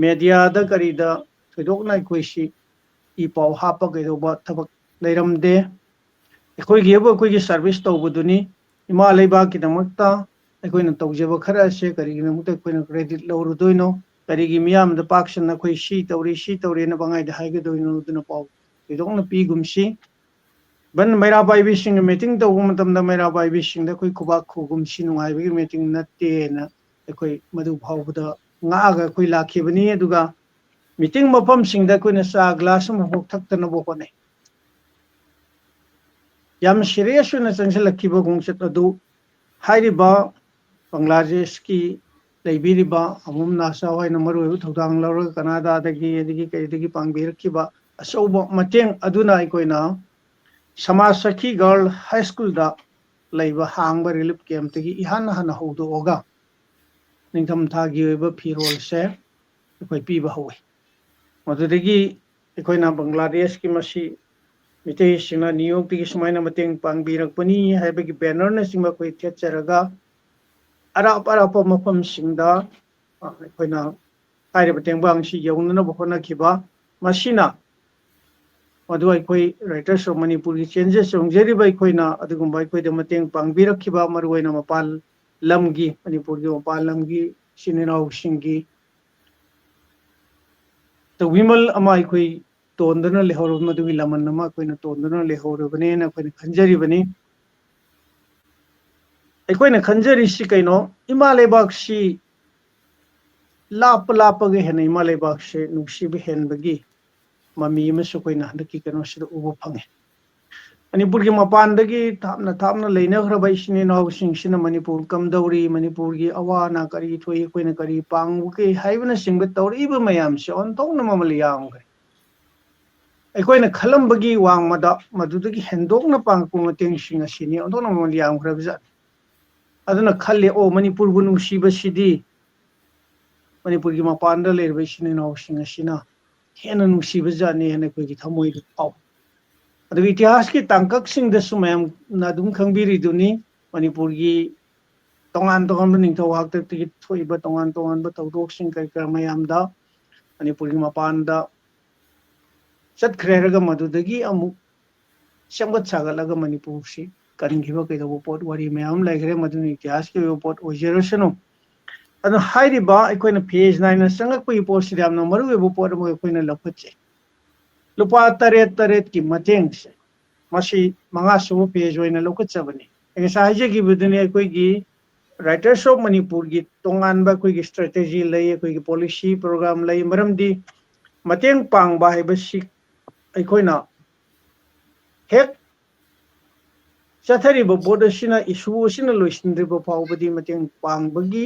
ꯃꯦꯗꯤꯌꯥꯗ ꯀꯔꯤꯗ ꯊꯣꯏꯗꯣꯛꯅ ꯑꯩꯈꯣꯏꯁꯤ ꯏ ꯄꯥꯎ ꯍꯥꯞꯄ ꯀꯩꯗꯧꯕ ꯊꯕꯛ ꯂꯩꯔꯝꯗꯦ꯫ ꯑꯩꯈꯣꯏꯒꯤ ꯍꯥꯏꯕꯨ ꯑꯩꯈꯣꯏꯒꯤ ꯁꯥꯔꯚꯤꯁ ꯇꯧꯕꯗꯨꯅꯤ꯫ ꯏꯃꯥ ꯂꯩꯕꯥꯛꯀꯤꯗꯃꯛꯇ ꯑꯩꯈꯣꯏꯅ ꯇꯧꯖꯕ ꯈꯔ ꯑꯁꯦ ꯀꯔꯤꯒꯤꯗꯃꯛꯇ ꯑꯩꯈꯣꯏꯅ ꯀ꯭ꯔꯦꯗꯤꯠ ꯂꯧꯔꯨꯗꯣꯏꯅꯣ? ꯀꯔꯤꯒꯤ ꯃꯤꯌꯥꯝꯗ ꯄꯥꯛ ꯁꯟꯅ ꯑꯩꯈꯣꯏ ꯁꯤ ꯇꯧꯔꯤ, ꯁꯤ ꯇꯧꯔꯤꯅ ꯄꯪꯍꯥꯏꯗ ꯍꯥꯏꯒꯗꯣꯏꯅꯣ? ꯑꯗꯨꯅ ꯄꯥꯎ ꯊꯣꯏꯗꯣꯛꯅ ꯄꯤꯒꯨꯝꯁꯤ꯫ ꯕꯟ ꯃꯩꯔꯥ ꯄꯥꯏꯕꯤꯁꯤꯡꯅ ꯃꯤꯇꯤꯡ ꯇꯧꯕ ꯃꯇꯝꯗ ꯃꯩꯔꯥ ꯄꯥꯏꯕꯤꯁꯤꯡꯗ ꯑꯩꯈꯣꯏ ꯈꯨꯕꯥꯛ ꯈꯨꯒꯨꯝꯁꯤ ꯅꯨꯡꯉꯥꯏꯕꯒꯤ ꯃꯤꯇꯤꯡ ꯅꯠꯇꯦꯅ ꯑꯩꯈꯣꯏ ꯃꯗꯨ ꯐꯥꯎꯕꯗ ꯉꯥꯛꯑꯒ ꯑꯩꯈꯣꯏ ꯂꯥꯛꯈꯤꯕꯅꯤ꯫ ꯑꯗꯨꯒ ꯃꯤꯇꯤꯡ ꯃꯐꯝꯁꯤꯡꯗ ꯑꯩꯈꯣꯏꯅ ꯆꯥ ꯒ꯭ꯂꯥꯁ ꯑꯃꯐꯥꯎ ꯊꯛꯇꯅꯕ ꯍꯣꯠꯅꯩ꯫ ꯌꯥꯝ ꯁꯤꯔꯤꯌꯁ ꯑꯣꯏꯅ ꯆꯪꯁꯤꯜꯂꯛꯈꯤꯕ ꯈꯣꯡꯆꯠ ꯑꯗꯨ ꯍꯥꯏꯔꯤꯕ ꯕꯪꯒ꯭ꯂꯥꯗꯦꯁꯀꯤ ꯂꯩꯕꯤꯔꯤꯕ ꯑꯃꯨꯝ ꯅꯥꯁꯥ ꯍꯣꯏꯅ ꯃꯔꯨꯑꯣꯏꯕ ꯊꯧꯗꯥꯡ ꯂꯧꯔꯒ ꯀꯅꯥꯗꯥꯗꯒꯤ ꯑꯗꯒꯤ ꯀꯩꯗꯒꯤ ꯄꯥꯡꯕꯤꯔꯛꯈꯤꯕ ꯑꯆꯧꯕ ꯃꯇꯦꯡ ꯑꯗꯨꯅ ꯑꯩꯈꯣꯏꯅ ꯁꯃꯥꯖ ꯁꯈꯤ ꯒꯔꯜ ꯍꯥꯏ ꯁ꯭ꯀꯨꯜꯗ ꯂꯩꯕ ꯍꯥꯡꯕ ꯔꯤꯂꯤꯐ ꯀꯦꯝꯞꯇꯒꯤ ꯏꯍꯥꯟ ꯍꯥꯟꯅ ꯍꯧꯗꯣꯛꯑꯒ ꯅꯤꯡꯊꯝꯊꯥꯒꯤ ꯑꯣꯏꯕ ꯐꯤꯔꯣꯜꯁꯦ ꯑꯩꯈꯣꯏ ꯄꯤꯕ ꯍꯧꯋꯤ꯫ ꯃꯗꯨꯗꯒꯤ ꯑꯩꯈꯣꯏꯅ ꯕꯪꯒ꯭ꯂꯥꯗꯦꯁꯀꯤ ꯃꯁꯤ ꯃꯤꯇꯩꯁꯤꯡꯅ ꯅ꯭ꯌꯨ ꯌꯣꯔꯛꯇꯒꯤ ꯁꯨꯃꯥꯏꯅ ꯃꯇꯦꯡ ꯄꯥꯡꯕꯤꯔꯛꯄꯅꯤ ꯍꯥꯏꯕꯒꯤ ꯕꯦꯅꯔꯅꯆꯤꯡꯕ ꯑꯩꯈꯣꯏ ꯊꯦꯠꯆꯔꯒ ꯑꯔꯥꯞ ꯑꯔꯥꯞꯄ ꯃꯐꯝꯁꯤꯡꯗ, ꯑ, ꯑꯩꯈꯣꯏꯅ ꯍꯥꯏꯔꯤꯕ ꯇꯦꯡꯕꯥꯡꯁꯤ ꯌꯧꯅꯅꯕ ꯍꯣꯠꯅꯈꯤꯕ꯫ ꯃꯁꯤꯅ ꯃꯗꯨ ꯑꯩꯈꯣꯏ Writers of ꯃꯅꯤꯄꯨꯔꯒꯤ ꯆꯦꯟꯖ ꯆꯣꯡꯖꯔꯤꯕ ꯑꯩꯈꯣꯏꯅ ꯑꯗꯨꯒꯨꯝꯕ ꯑꯩꯈꯣꯏꯗ ꯃꯇꯦꯡ ꯄꯥꯡꯕꯤꯔꯛꯈꯤꯕ, ꯃꯔꯨꯑꯣꯏꯅ ꯃꯄꯥꯟ ꯂꯝꯒꯤ, ꯃꯅꯤꯄꯨꯔꯒꯤ ꯃꯄꯥꯟ ꯂꯝꯒꯤ ꯏꯆꯤꯟ ꯏꯅꯥꯎꯁꯤꯡꯒꯤ ꯇꯧꯕꯤꯃꯜ ꯑꯃ ꯑꯩꯈꯣꯏ ꯇꯣꯟꯗꯨꯅ ꯂꯩꯍꯧꯔꯕ, ꯃꯗꯨꯒꯤ ꯂꯃꯟ ꯑꯃ ꯑꯩꯈꯣꯏꯅ ꯇꯣꯟꯗꯨꯅ ꯂꯩꯍꯧꯔꯕꯅꯦꯅ ꯑꯩꯈꯣꯏꯅ ꯈꯟꯖꯔꯤꯕꯅꯤ꯫ ꯑꯩꯈꯣꯏꯅ ꯈꯟꯖꯔꯤꯁꯤ ꯀꯩꯅꯣ? ꯏꯃꯥ ꯂꯩꯕꯥꯛꯁꯤ ꯂꯥꯞꯄ ꯂꯥꯞꯄꯒ ꯍꯦꯟꯅ ꯏꯃꯥ ꯂꯩꯕꯥꯛꯁꯦ ꯅꯨꯡꯁꯤꯕ ꯍꯦꯟꯕꯒꯤ ꯃꯃꯤ ꯑꯃꯁꯨ ꯑꯩꯈꯣꯏꯅ ꯍꯟꯗꯛꯀꯤ ꯀꯩꯅꯣꯁꯤꯗ ꯎꯕ ꯐꯪꯉꯤ꯫ ꯃꯅꯤꯄꯨꯔꯒꯤ ꯃꯄꯥꯟꯗꯒꯤ ꯊꯥꯞꯅ ꯊꯥꯞꯅ ꯂꯩꯅꯈ꯭ꯔꯕ ꯏꯆꯤꯟ ꯏꯅꯥꯎꯁꯤꯡꯁꯤꯅ ꯃꯅꯤꯄꯨꯔ ꯀꯝꯗꯧꯔꯤ, ꯃꯅꯤꯄꯨꯔꯒꯤ ꯑꯋꯥ ꯑꯅꯥ ꯀꯔꯤ ꯊꯣꯛꯏ, ꯑꯩꯈꯣꯏꯅ ꯀꯔꯤ ꯄꯥꯡꯕꯒꯦ ꯍꯥꯏꯕꯅꯆꯤꯡꯕ ꯇꯧꯔꯛꯏꯕ ꯃꯌꯥꯝꯁꯦ ꯑꯣꯟꯊꯣꯛꯅ ꯃꯃꯜ ꯌꯥꯝꯈ꯭ꯔꯦ꯫ ꯑꯩꯈꯣꯏꯅ ꯈꯜꯂꯝꯕꯒꯤ ꯋꯥꯡꯃꯗ ꯃꯗꯨꯗꯒꯤ ꯍꯦꯟꯗꯣꯛꯅ ꯄꯥꯡꯉꯛꯄ ꯃꯇꯦꯡꯁꯤꯡ ꯑꯁꯤꯅꯤ ꯑꯣꯟꯊꯣꯛꯅ ꯃꯃꯜ ꯌꯥꯝꯈ꯭ꯔꯕꯖꯥꯠꯅꯤ꯫ ꯑꯗꯨꯅ ꯈꯜꯂꯤ, ꯑꯣ, ꯃꯅꯤꯄꯨꯔꯕꯨ ꯅꯨꯡꯁꯤꯕꯁꯤꯗꯤ ꯃꯅꯤꯄꯨꯔꯒꯤ ꯃꯄꯥꯟꯗ ꯂꯩꯔꯤꯕ ꯏꯆꯤꯟ ꯏꯅꯥꯎꯁꯤꯡ ꯑꯁꯤꯅ ꯍꯦꯟꯅ ꯅꯨꯡꯁꯤꯕꯖꯥꯠꯅꯤ ꯍꯥꯏꯅ ꯑꯩꯈꯣꯏꯒꯤ ꯊꯃꯣꯏꯗ ꯐꯥꯎꯏ꯫ ꯑꯗꯨꯒ ꯏꯇꯤꯍꯥꯁꯀꯤ ꯇꯥꯡꯀꯛꯁꯤꯡꯗꯁꯨ ꯃꯌꯥꯝꯅ ꯑꯗꯨꯝ ꯈꯪꯕꯤꯔꯤꯗꯨꯅꯤ, ꯃꯅꯤꯄꯨꯔꯒꯤ ꯇꯣꯉꯥꯟ ꯇꯣꯉꯥꯟꯕ ꯅꯤꯡꯊꯧ ꯍꯥꯛꯇꯛꯇꯒꯤ ꯊꯣꯛꯏꯕ ꯇꯣꯉꯥꯟ ꯇꯣꯉꯥꯟꯕ ꯊꯧꯗꯣꯛꯁꯤꯡ ꯀꯔꯤ ꯀꯔꯥ ꯃꯌꯥꯝꯗ ꯃꯅꯤꯄꯨꯔꯒꯤ ꯃꯄꯥꯟꯗ ꯆꯠꯈ꯭ꯔꯦ ꯍꯥꯏꯔꯒ ꯃꯗꯨꯗꯒꯤ ꯑꯃꯨꯛ ꯁꯦꯝꯒꯠ ꯁꯥꯒꯠꯂꯒ ꯃꯅꯤꯄꯨꯔꯁꯤ ꯀꯟꯈꯤꯕ ꯀꯩꯗꯧꯕ ꯄꯣꯠ ꯋꯥꯔꯤ ꯃꯌꯥꯝ ꯑꯃ ꯂꯩꯈ꯭ꯔꯦ꯫ ꯃꯗꯨꯅ ꯏꯇꯤꯍꯥꯁꯀꯤ ꯑꯣꯏꯕ ꯄꯣꯠ ꯑꯣꯏꯖꯔꯁꯅꯨ꯫ ꯑꯗꯨꯅ ꯍꯥꯏꯔꯤꯕ ꯑꯩꯈꯣꯏꯅ ꯐꯦꯁ ꯅꯥꯏꯅ ꯆꯪꯉꯛꯄꯒꯤ ꯄꯣꯠꯁꯤꯗ ꯌꯥꯝꯅ ꯃꯔꯨꯑꯣꯏꯕ ꯄꯣꯠ ꯑꯃ ꯑꯩꯈꯣꯏꯅ ꯂꯧꯈꯠꯆꯩ꯫ ꯂꯨꯄꯥ ꯇꯔꯦꯠ ꯇꯔꯦꯠꯀꯤ ꯃꯇꯦꯡꯁꯦ, ꯃꯁꯤ ꯃꯉꯥ ꯁꯨꯕ ꯐꯦꯁ ꯑꯣꯏꯅ ꯂꯧꯈꯠꯆꯕꯅꯤ꯫ ꯑꯩ ꯉꯁꯥꯏ ꯍꯥꯏꯖꯈꯤꯕꯗꯨꯅꯤ, ꯑꯩꯈꯣꯏꯒꯤ Writers of ꯃꯅꯤꯄꯨꯔꯒꯤ ꯇꯣꯉꯥꯟꯕ ꯑꯩꯈꯣꯏꯒꯤ ꯁ꯭ꯇ꯭ꯔꯦꯇꯦꯖꯤ ꯂꯩ, ꯑꯩꯈꯣꯏꯒꯤ ꯄꯣꯂꯤꯁꯤ ꯄ꯭ꯔꯣꯒ꯭ꯔꯥꯝ ꯂꯩ꯫ ꯃꯔꯝꯗꯤ ꯃꯇꯦꯡ ꯄꯥꯡꯕ ꯍꯥꯏꯕꯁꯤ ꯑꯩꯈꯣꯏꯅ ꯍꯦꯛ ꯆꯠꯊꯔꯤꯕ ꯄꯣꯠ ꯑꯁꯤꯅ, ꯏꯁꯨ ꯑꯁꯤꯅ ꯂꯣꯏꯁꯤꯟꯗ꯭ꯔꯤꯕ ꯐꯥꯎꯕꯗꯤ ꯃꯇꯦꯡ ꯄꯥꯡꯕꯒꯤ,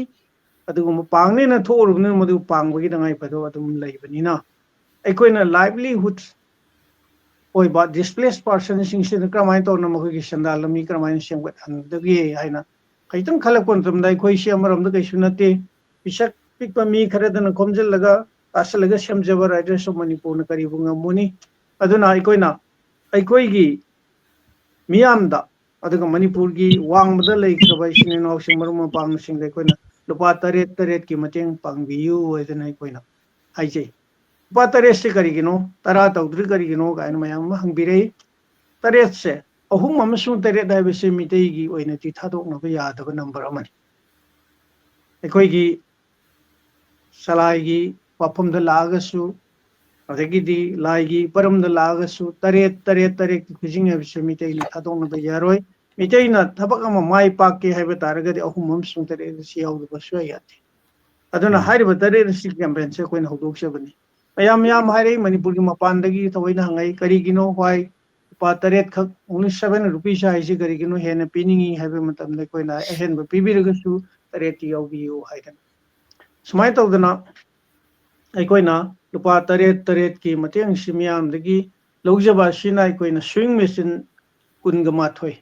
ꯑꯗꯨꯒꯨꯝꯕ ꯄꯥꯡꯅꯦꯅ ꯊꯣꯛꯎꯔꯕꯅꯤꯅ ꯃꯗꯨ ꯄꯥꯡꯕꯒꯤ ꯇꯉꯥꯏ ꯐꯗꯕ ꯑꯗꯨꯝ ꯂꯩꯕꯅꯤꯅ, ꯑꯩꯈꯣꯏꯅ ꯂꯥꯏꯚꯂꯤꯍꯨꯗ ꯑꯣꯏꯕ ꯗꯤꯁꯄ꯭ꯂꯦꯁ ꯄꯥꯔꯁꯟꯁꯤꯡꯁꯤꯅ ꯀꯔꯝꯍꯥꯏꯅ ꯇꯧꯅ ꯃꯈꯣꯏꯒꯤ ꯁꯦꯟꯗꯥꯟ ꯂꯝꯕꯤ ꯀꯔꯝꯍꯥꯏꯅ ꯁꯦꯝꯒꯠꯍꯟꯒꯗꯒꯦ ꯍꯥꯏꯅ ꯈꯤꯇꯪ ꯈꯜꯂꯛꯄ ꯃꯇꯝꯗ, ꯑꯩꯈꯣꯏꯁꯦ ꯑꯃꯔꯣꯝꯗ ꯀꯩꯁꯨ ꯅꯠꯇꯦ, ꯄꯤꯁꯛ ꯄꯤꯛꯄ ꯃꯤ ꯈꯔꯗꯅ ꯈꯣꯝꯖꯤꯜꯂꯒ ꯇꯥꯁꯤꯜꯂꯒ ꯁꯦꯝꯖꯕ Writers of ꯃꯅꯤꯄꯨꯔꯅ ꯀꯔꯤꯕꯨ ꯉꯝꯃꯨꯅꯤ? ꯑꯗꯨꯅ ꯑꯩꯈꯣꯏꯅ ꯑꯩꯈꯣꯏꯒꯤ ꯃꯤꯌꯥꯝꯗ, ꯑꯗꯨꯒ ꯃꯅꯤꯄꯨꯔꯒꯤ ꯋꯥꯡꯃꯗ ꯂꯩꯈ꯭ꯔꯕ ꯏꯆꯤꯟ ꯏꯅꯥꯎꯁꯤꯡ, ꯃꯔꯨꯞ ꯃꯄꯥꯡꯁꯤꯡꯗ ꯑꯩꯈꯣꯏꯅ ꯂꯨꯄꯥ ꯇꯔꯦꯠ ꯇꯔꯦꯠꯀꯤ ꯃꯇꯦꯡ ꯄꯥꯡꯕꯤꯌꯨ ꯍꯥꯏꯗꯅ ꯑꯩꯈꯣꯏꯅ ꯍꯥꯏꯖꯩ꯫ ꯂꯨꯄꯥ ꯇꯔꯦꯠꯁꯤ ꯀꯔꯤꯒꯤꯅꯣ, ꯇꯔꯥ ꯇꯧꯗ꯭ꯔꯤ ꯀꯔꯤꯒꯤꯅꯣ ꯀꯥꯏꯅ ꯃꯌꯥꯝ ꯑꯃ ꯍꯪꯕꯤꯔꯛꯏ꯫ ꯇꯔꯦꯠꯁꯦ, ꯑꯍꯨꯝ ꯑꯃꯁꯨꯡ ꯇꯔꯦꯠ ꯍꯥꯏꯕꯁꯤ ꯃꯤꯇꯩꯒꯤ ꯑꯣꯏꯅꯗꯤ ꯊꯥꯗꯣꯛꯅꯕ ꯌꯥꯗꯕ ꯅꯝꯕꯔ ꯑꯃꯅꯤ꯫ ꯑꯩꯈꯣꯏꯒꯤ ꯁꯂꯥꯏꯒꯤ ꯋꯥꯐꯝꯗ ꯂꯥꯛꯑꯒꯁꯨ, ꯑꯗꯒꯤꯗꯤ ꯂꯥꯏꯒꯤ ꯄꯔꯝꯗ ꯂꯥꯛꯑꯒꯁꯨ, ꯇꯔꯦꯠ, ꯇꯔꯦꯠ, ꯇꯔꯦꯠꯀꯤ ꯈꯨꯖꯤꯡ ꯍꯥꯏꯕꯁꯤ ꯃꯤꯇꯩꯅ ꯊꯥꯗꯣꯛꯅꯕ ꯌꯥꯔꯣꯏ꯫ ꯃꯤꯇꯩꯅ ꯊꯕꯛ ꯑꯃ ꯃꯥꯏ ꯄꯥꯛꯀꯦ ꯍꯥꯏꯕ ꯇꯥꯔꯒꯗꯤ ꯑꯍꯨꯝ ꯑꯃꯁꯨꯡ ꯇꯔꯦꯠ ꯑꯁꯤ ꯌꯥꯎꯗꯕ ꯁꯨꯡꯌꯥ ꯌꯥꯗꯦ꯫ ꯑꯗꯨꯅ ꯎꯝ꯫ ꯍꯥꯏꯔꯤꯕ ꯇꯔꯦꯠ ꯑꯁꯤ ꯀꯦꯝꯄꯦꯟꯁꯦ ꯑꯩꯈꯣꯏꯅ ꯍꯧꯗꯣꯛꯆꯕꯅꯤ꯫ ꯃꯌꯥꯝ, ꯃꯌꯥꯝ ꯍꯥꯏꯔꯛꯏ, ꯃꯅꯤꯄꯨꯔꯒꯤ ꯃꯄꯥꯟꯗꯒꯤ ꯊꯑꯣꯏꯅ ꯍꯪꯉꯛꯏ, ꯀꯔꯤꯒꯤꯅꯣ, why? ꯂꯨꯄꯥ ꯇꯔꯦꯠ ꯈꯛ, only seven rupees ꯍꯥꯏꯁꯤ ꯀꯔꯤꯒꯤꯅꯣ ꯍꯦꯟꯅ ꯄꯤꯅꯤꯡꯉꯤ ꯍꯥꯏꯕ ꯃꯇꯝꯗ ꯑꯩꯈꯣꯏꯅ ꯑꯍꯦꯟꯕ ꯄꯤꯕꯤꯔꯒꯁꯨ ꯇꯔꯦꯠꯇꯤ ꯌꯥꯎꯕꯤꯌꯨ ꯍꯥꯏꯗꯅ꯫ ꯁꯨꯃꯥꯏꯅ ꯇꯧꯗꯅ ꯑꯩꯈꯣꯏꯅ ꯂꯨꯄꯥ ꯇꯔꯦꯠ ꯇꯔꯦꯠꯀꯤ ꯃꯇꯦꯡꯁꯤ ꯃꯤꯌꯥꯝꯗꯒꯤ ꯂꯧꯖꯕ ꯑꯁꯤꯅ ꯑꯩꯈꯣꯏꯅ ꯁ꯭ꯋꯤꯡ ꯃꯦꯆꯤꯟ ꯀꯨꯟꯒ ꯃꯥꯊꯣꯏ,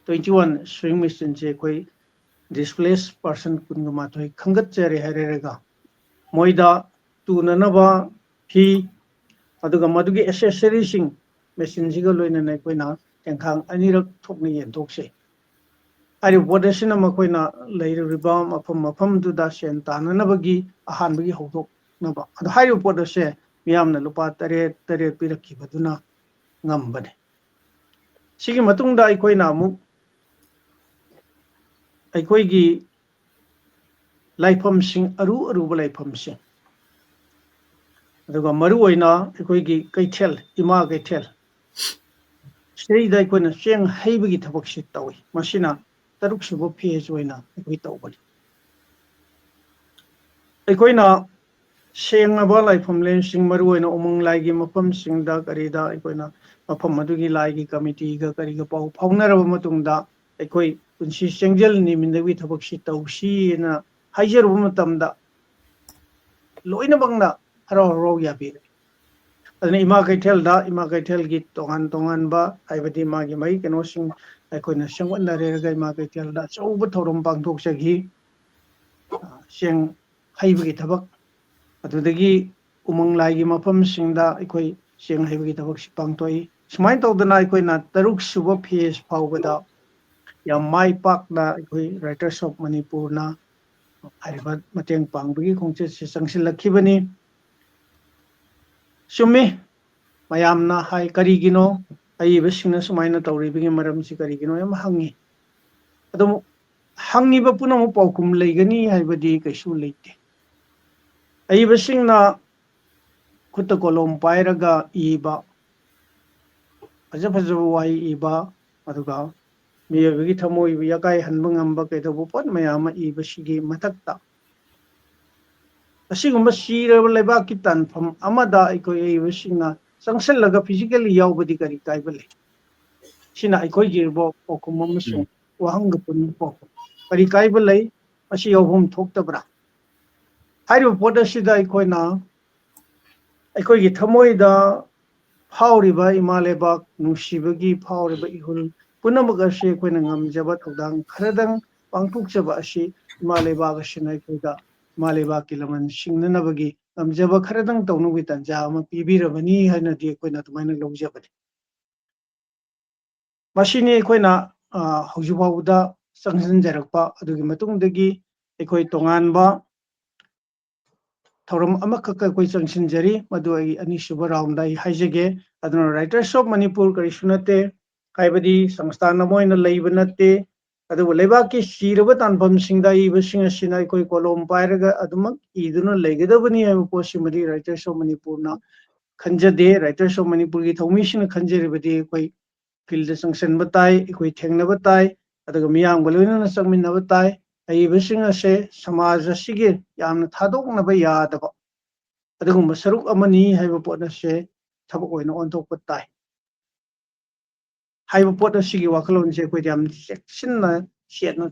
twenty one ꯁ꯭ꯋꯤꯡ ꯃꯦꯆꯤꯟꯁꯦ ꯑꯩꯈꯣꯏ ꯗꯤꯁꯄ꯭ꯂꯦꯁ ꯄꯥꯔꯁꯟ ꯀꯨꯟꯒ ꯃꯥꯊꯣꯏ ꯈꯟꯒꯠꯆꯔꯦ ꯍꯥꯏꯔꯒ, ꯃꯣꯏꯗ ꯇꯨꯅꯅꯕ ꯐꯤ, ꯑꯗꯨꯒ ꯃꯗꯨꯒꯤ ꯑꯦꯁꯦꯁꯔꯤꯁꯤꯡ, ꯃꯦꯆꯤꯟꯁꯤꯒ ꯂꯣꯏꯅꯅ ꯑꯩꯈꯣꯏꯅ ꯇꯦꯡꯈꯥꯡ ꯑꯅꯤꯔꯛ ꯊꯣꯛꯅ ꯌꯦꯟꯊꯣꯛꯆꯩ꯫ ꯍꯥꯏꯔꯤꯕ ꯄꯣꯠ ꯑꯁꯤꯅ ꯃꯈꯣꯏꯅ ꯂꯩꯔꯨꯔꯤꯕ ꯃꯐꯝ ꯃꯐꯝꯗꯨꯗ ꯁꯦꯟ ꯇꯥꯟꯅꯅꯕꯒꯤ ꯑꯍꯥꯟꯕꯒꯤ ꯍꯧꯗꯣꯛꯅꯕ꯫ ꯑꯗꯣ ꯍꯥꯏꯔꯤꯕ ꯄꯣꯠ ꯑꯁꯦ ꯃꯤꯌꯥꯝꯅ ꯂꯨꯄꯥ ꯇꯔꯦꯠ ꯇꯔꯦꯠ ꯄꯤꯔꯛꯈꯤꯕꯗꯨꯅ ꯉꯝꯕꯅꯤ꯫ ꯁꯤꯒꯤ ꯃꯇꯨꯡꯗ ꯑꯩꯈꯣꯏꯅ ꯑꯃꯨꯛ ꯑꯩꯈꯣꯏꯒꯤ ꯂꯥꯏꯐꯝꯁꯤꯡ, ꯑꯔꯨ ꯑꯔꯨꯕ ꯂꯥꯏꯐꯝꯁꯤꯡ, ꯑꯗꯨꯒ ꯃꯔꯨꯑꯣꯏꯅ ꯑꯩꯈꯣꯏꯒꯤ ꯀꯩꯊꯦꯜ, ꯏꯃꯥ ꯀꯩꯊꯦꯜ, ꯁꯤꯗꯩꯗ ꯑꯩꯈꯣꯏꯅ ꯆꯦꯡ ꯍꯩꯕꯒꯤ ꯊꯕꯛꯁꯤ ꯇꯧꯏ꯫ ꯃꯁꯤꯅ ꯇꯔꯨꯛ ꯁꯨꯕ ꯐꯦꯁ ꯑꯣꯏꯅ ꯑꯩꯈꯣꯏ ꯇꯧꯕꯅꯤ꯫ ꯑꯩꯈꯣꯏꯅ ꯁꯦꯡꯂꯕ ꯂꯥꯏꯐꯝꯂꯦꯟꯁꯤꯡ, ꯃꯔꯨꯑꯣꯏꯅ ꯎꯃꯪ ꯂꯥꯏꯒꯤ ꯃꯐꯝꯁꯤꯡꯗ ꯀꯔꯤꯗ ꯑꯩꯈꯣꯏꯅ ꯃꯐꯝ ꯑꯗꯨꯒꯤ ꯂꯥꯏꯒꯤ ꯀꯃꯤꯇꯤꯒ ꯀꯔꯤꯒ ꯄꯥꯎ ꯐꯥꯎꯅꯔꯕ ꯃꯇꯨꯡꯗ, ꯑꯩꯈꯣꯏ ꯄꯨꯟꯁꯤ ꯆꯦꯡꯖꯦꯜ ꯅꯤꯃꯤꯟꯅꯕꯒꯤ ꯊꯕꯛꯁꯤ ꯇꯧꯁꯤꯅ ꯍꯥꯏꯖꯔꯨꯕ ꯃꯇꯝꯗ, ꯂꯣꯏꯅꯃꯛꯅ ꯍꯔꯥꯎ ꯍꯔꯥꯎ ꯌꯥꯕꯤꯔꯦ꯫ ꯑꯗꯨꯅ ꯏꯃꯥ ꯀꯩꯊꯦꯜꯗ, ꯏꯃꯥ ꯀꯩꯊꯦꯜꯒꯤ ꯇꯣꯉꯥꯟ ꯇꯣꯉꯥꯟꯕ, ꯍꯥꯏꯕꯗꯤ ꯃꯥꯒꯤ ꯃꯥꯒꯤ ꯀꯩꯅꯣꯁꯤꯡ ꯑꯩꯈꯣꯏꯅ ꯁꯦꯝꯒꯠꯅꯔꯦꯔꯒ ꯏꯃꯥ ꯀꯩꯊꯦꯜꯗ ꯑꯆꯧꯕ ꯊꯧꯔꯝ ꯄꯥꯡꯊꯣꯛꯆꯈꯤ꯫ ꯑ, ꯆꯦꯡ ꯍꯩꯕꯒꯤ ꯊꯕꯛ, ꯑꯗꯨꯗꯒꯤ ꯎꯃꯪ ꯂꯥꯏꯒꯤ ꯃꯐꯝꯁꯤꯡꯗ ꯑꯩꯈꯣꯏ ꯆꯦꯡ ꯍꯩꯕꯒꯤ ꯊꯕꯛꯁꯤ ꯄꯥꯡꯊꯣꯛꯏ꯫ ꯁꯨꯃꯥꯏꯅ ꯇꯧꯗꯅ ꯑꯩꯈꯣꯏꯅ ꯇꯔꯨꯛ ꯁꯨꯕ ꯐꯦꯁ ꯐꯥꯎꯕꯗ ꯌꯥꯝ ꯃꯥꯏ ꯄꯥꯛꯅ ꯑꯩꯈꯣꯏ Writers of ꯃꯅꯤꯄꯨꯔꯅ ꯍꯥꯏꯔꯤꯕ ꯃꯇꯦꯡ ꯄꯥꯡꯕꯒꯤ ꯈꯣꯡꯆꯠꯁꯤ ꯆꯪꯁꯤꯜꯂꯛꯈꯤꯕꯅꯤ꯫ ꯆꯨꯝꯃꯤ, ꯃꯌꯥꯝꯅ ꯍꯥꯏ, "ꯀꯔꯤꯒꯤꯅꯣ? ꯑꯏꯕꯁꯤꯡꯅ ꯁꯨꯃꯥꯏꯅ ꯇꯧꯔꯤꯕꯒꯤ ꯃꯔꯝꯁꯤ ꯀꯔꯤꯒꯤꯅꯣ?" ꯌꯥꯝ ꯍꯪꯉꯤ꯫ ꯑꯗꯨꯕꯨ ꯍꯪꯉꯤꯕ ꯄꯨꯝꯅꯃꯛ ꯄꯥꯎꯈꯨꯝ ꯂꯩꯒꯅꯤ ꯍꯥꯏꯕꯗꯤ ꯀꯩꯁꯨ ꯂꯩꯇꯦ꯫ ꯑꯏꯕꯁꯤꯡꯅ ꯈꯨꯠꯇ ꯀꯣꯂꯣꯝ ꯄꯥꯏꯔꯒ ꯏꯕ, ꯐꯖ ꯐꯖꯕ ꯋꯥꯍꯩ ꯏꯕ, ꯑꯗꯨꯒ ꯃꯤꯑꯣꯏꯕꯒꯤ ꯊꯃꯣꯏꯕꯨ ꯌꯥꯀꯥꯏꯍꯟꯕ ꯉꯝꯕ ꯀꯩꯗꯧꯕ ꯄꯣꯠ ꯃꯌꯥꯝ ꯑꯃ ꯏꯕꯁꯤꯒꯤ ꯃꯊꯛꯇ, ꯑꯁꯤꯒꯨꯝꯕ ꯁꯤꯔꯕ ꯂꯩꯕꯥꯛꯀꯤ ꯇꯥꯟꯐꯝ ꯑꯃꯗ ꯑꯩꯈꯣꯏ ꯑꯏꯕꯁꯤꯡꯅ ꯆꯪꯁꯤꯜꯂꯒ physically ꯌꯥꯎꯕꯗꯤ ꯀꯔꯤ ꯀꯥꯏꯕ ꯂꯩ? ꯁꯤꯅ ꯑꯩꯈꯣꯏꯒꯤ ꯄꯥꯎꯈꯨꯝ ꯑꯃꯁꯨꯡ ꯎꯝ꯫ ꯋꯥꯍꯪꯒ ꯄꯨꯟꯕ ꯄꯥꯎꯈꯨꯝ꯫ ꯀꯔꯤ ꯀꯥꯏꯕ ꯂꯩ? ꯃꯁꯤ ꯌꯥꯎꯐꯝ ꯊꯣꯛꯇꯕ꯭ꯔꯥ? ꯍꯥꯏꯔꯤꯕ ꯄꯣꯠ ꯑꯁꯤꯗ ꯑꯩꯈꯣꯏꯅ ꯑꯩꯈꯣꯏꯒꯤ ꯊꯃꯣꯏꯗ ꯐꯥꯎꯔꯤꯕ ꯏꯃꯥ ꯂꯩꯕꯥꯛ ꯅꯨꯡꯁꯤꯕꯒꯤ ꯐꯥꯎꯔꯤꯕ ꯏꯍꯨꯜ ꯄꯨꯝꯅꯃꯛ ꯑꯁꯤ ꯑꯩꯈꯣꯏꯅ ꯉꯝꯖꯕ ꯊꯧꯗꯥꯡ ꯈꯔꯗꯪ ꯄꯥꯡꯊꯣꯛꯆꯕ ꯑꯁꯤ ꯏꯃꯥ ꯂꯩꯕꯥꯛ ꯑꯁꯤꯅ ꯑꯩꯈꯣꯏꯗ ꯏꯃꯥ ꯂꯩꯕꯥꯛꯀꯤ ꯂꯃꯟ ꯁꯤꯡꯅꯅꯕꯒꯤ ꯉꯝꯖꯕ ꯈꯔꯗꯪ ꯇꯧꯅꯕꯒꯤ ꯇꯥꯟꯖꯥ ꯑꯃ ꯄꯤꯕꯤꯔꯕꯅꯤ ꯍꯥꯏꯅꯗꯤ ꯑꯩꯈꯣꯏꯅ ꯑꯗꯨꯃꯥꯏꯅ ꯂꯧꯖꯕꯅꯤ꯫ ꯃꯁꯤꯅꯤ ꯑꯩꯈꯣꯏꯅ ꯍꯧꯖꯤꯛ ꯐꯥꯎꯕꯗ ꯆꯪꯁꯤꯟꯖꯔꯛꯄ꯫ ꯑꯗꯨꯒꯤ ꯃꯇꯨꯡꯗꯒꯤ ꯑꯩꯈꯣꯏ ꯇꯣꯉꯥꯟꯕ ꯊꯧꯔꯝ ꯑꯃꯈꯛ ꯑꯩꯈꯣꯏ ꯆꯪꯁꯤꯟꯖꯔꯤ, ꯃꯗꯨ ꯑꯩ ꯑꯅꯤꯁꯨꯕ ꯔꯥꯎꯟꯗ ꯑꯩ ꯍꯥꯏꯖꯒꯦ꯫ ꯑꯗꯨꯅ Writers of Manipur ꯀꯔꯤꯁꯨ ꯅꯠꯇꯦ, ꯍꯥꯏꯕꯗꯤ ꯁꯪꯁꯊꯥꯟ ꯑꯃ ꯑꯣꯏꯅ ꯂꯩꯕ ꯅꯠꯇꯦ, ꯑꯗꯨꯕꯨ ꯂꯩꯕꯥꯛꯀꯤ ꯁꯤꯔꯕ ꯇꯥꯟꯐꯝꯁꯤꯡꯗ ꯏꯕꯁꯤꯡ ꯑꯁꯤꯅ ꯑꯩꯈꯣꯏ ꯀꯣꯂꯣꯝ ꯄꯥꯏꯔꯒ ꯑꯗꯨꯃꯛ ꯏꯗꯨꯅ ꯂꯩꯒꯗꯕꯅꯤ ꯍꯥꯏꯕ ꯄꯣꯠꯁꯤꯃꯗꯤ Writers of Manipurꯅ ꯈꯟꯖꯗꯦ꯫ Writers of Manipureꯒꯤ ꯊꯧꯃꯤꯁꯤꯡꯅ ꯈꯟꯖꯔꯤꯕꯗꯤ ꯑꯩꯈꯣꯏ ꯐꯤꯜꯗ ꯆꯪꯁꯤꯟꯕ ꯇꯥꯏ, ꯑꯩꯈꯣꯏ ꯊꯦꯡꯅꯕ ꯇꯥꯏ, ꯑꯗꯨꯒ ꯃꯤꯌꯥꯝꯒ ꯂꯣꯏꯅꯅ ꯆꯪꯃꯤꯟꯅꯕ ꯇꯥꯏ꯫ ꯑꯏꯕꯁꯤꯡ ꯑꯁꯦ ꯁꯃꯥꯖ ꯑꯁꯤꯒꯤ ꯌꯥꯝꯅ ꯊꯥꯗꯣꯛꯅꯕ ꯌꯥꯗꯕ ꯑꯗꯨꯒꯨꯝꯕ ꯁꯔꯨꯛ ꯑꯃꯅꯤ ꯍꯥꯏꯕ ꯄꯣꯠ ꯑꯁꯦ ꯊꯕꯛ ꯑꯣꯏꯅ ꯑꯣꯟꯊꯣꯛꯄ ꯇꯥꯏ ꯍꯥꯏꯕ ꯄꯣꯠ ꯑꯁꯤꯒꯤ ꯋꯥꯈꯜꯂꯣꯟꯁꯦ ꯑꯩꯈꯣꯏꯗ ꯌꯥꯝ ꯆꯦꯛꯁꯤꯟꯅ ꯁꯦꯠꯅ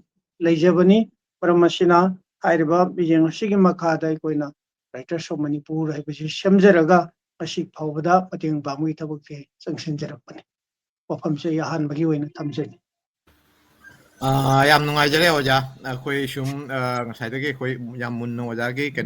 ꯂꯩꯖꯕꯅꯤ꯫ ꯃꯔꯝ ꯑꯁꯤꯅ ꯍꯥꯏꯔꯤꯕ ꯃꯤꯠꯌꯦꯡ ꯑꯁꯤꯒꯤ ꯃꯈꯥꯗ ꯑꯩꯈꯣꯏꯅ Writers of Manipur ꯍꯥꯏꯕꯁꯤ ꯁꯦꯝꯖꯔꯒ ꯉꯁꯤ ꯐꯥꯎꯕꯗ ꯃꯇꯦꯡ ꯄꯥꯡꯕꯒꯤ ꯊꯕꯛꯁꯦ ꯆꯪꯁꯤꯟꯖꯔꯛꯄꯅꯤ꯫ ꯋꯥꯐꯝꯁꯦ ꯑꯩ ꯑꯍꯥꯟꯕꯒꯤ ꯑꯣꯏꯅ ꯊꯝꯖꯒꯦ꯫ ꯑꯥ, ꯌꯥꯝ ꯅꯨꯡꯉꯥꯏꯖꯔꯦ ꯑꯣꯖꯥ꯫ ꯑꯩꯈꯣꯏ ꯁꯨꯝ, ꯑꯥ, ꯉꯁꯥꯏꯗꯒꯤ ꯑꯩꯈꯣꯏ ꯌꯥꯝ ꯃꯨꯟꯅ ꯑꯣꯖꯥꯒꯤ ꯀꯩꯅꯣ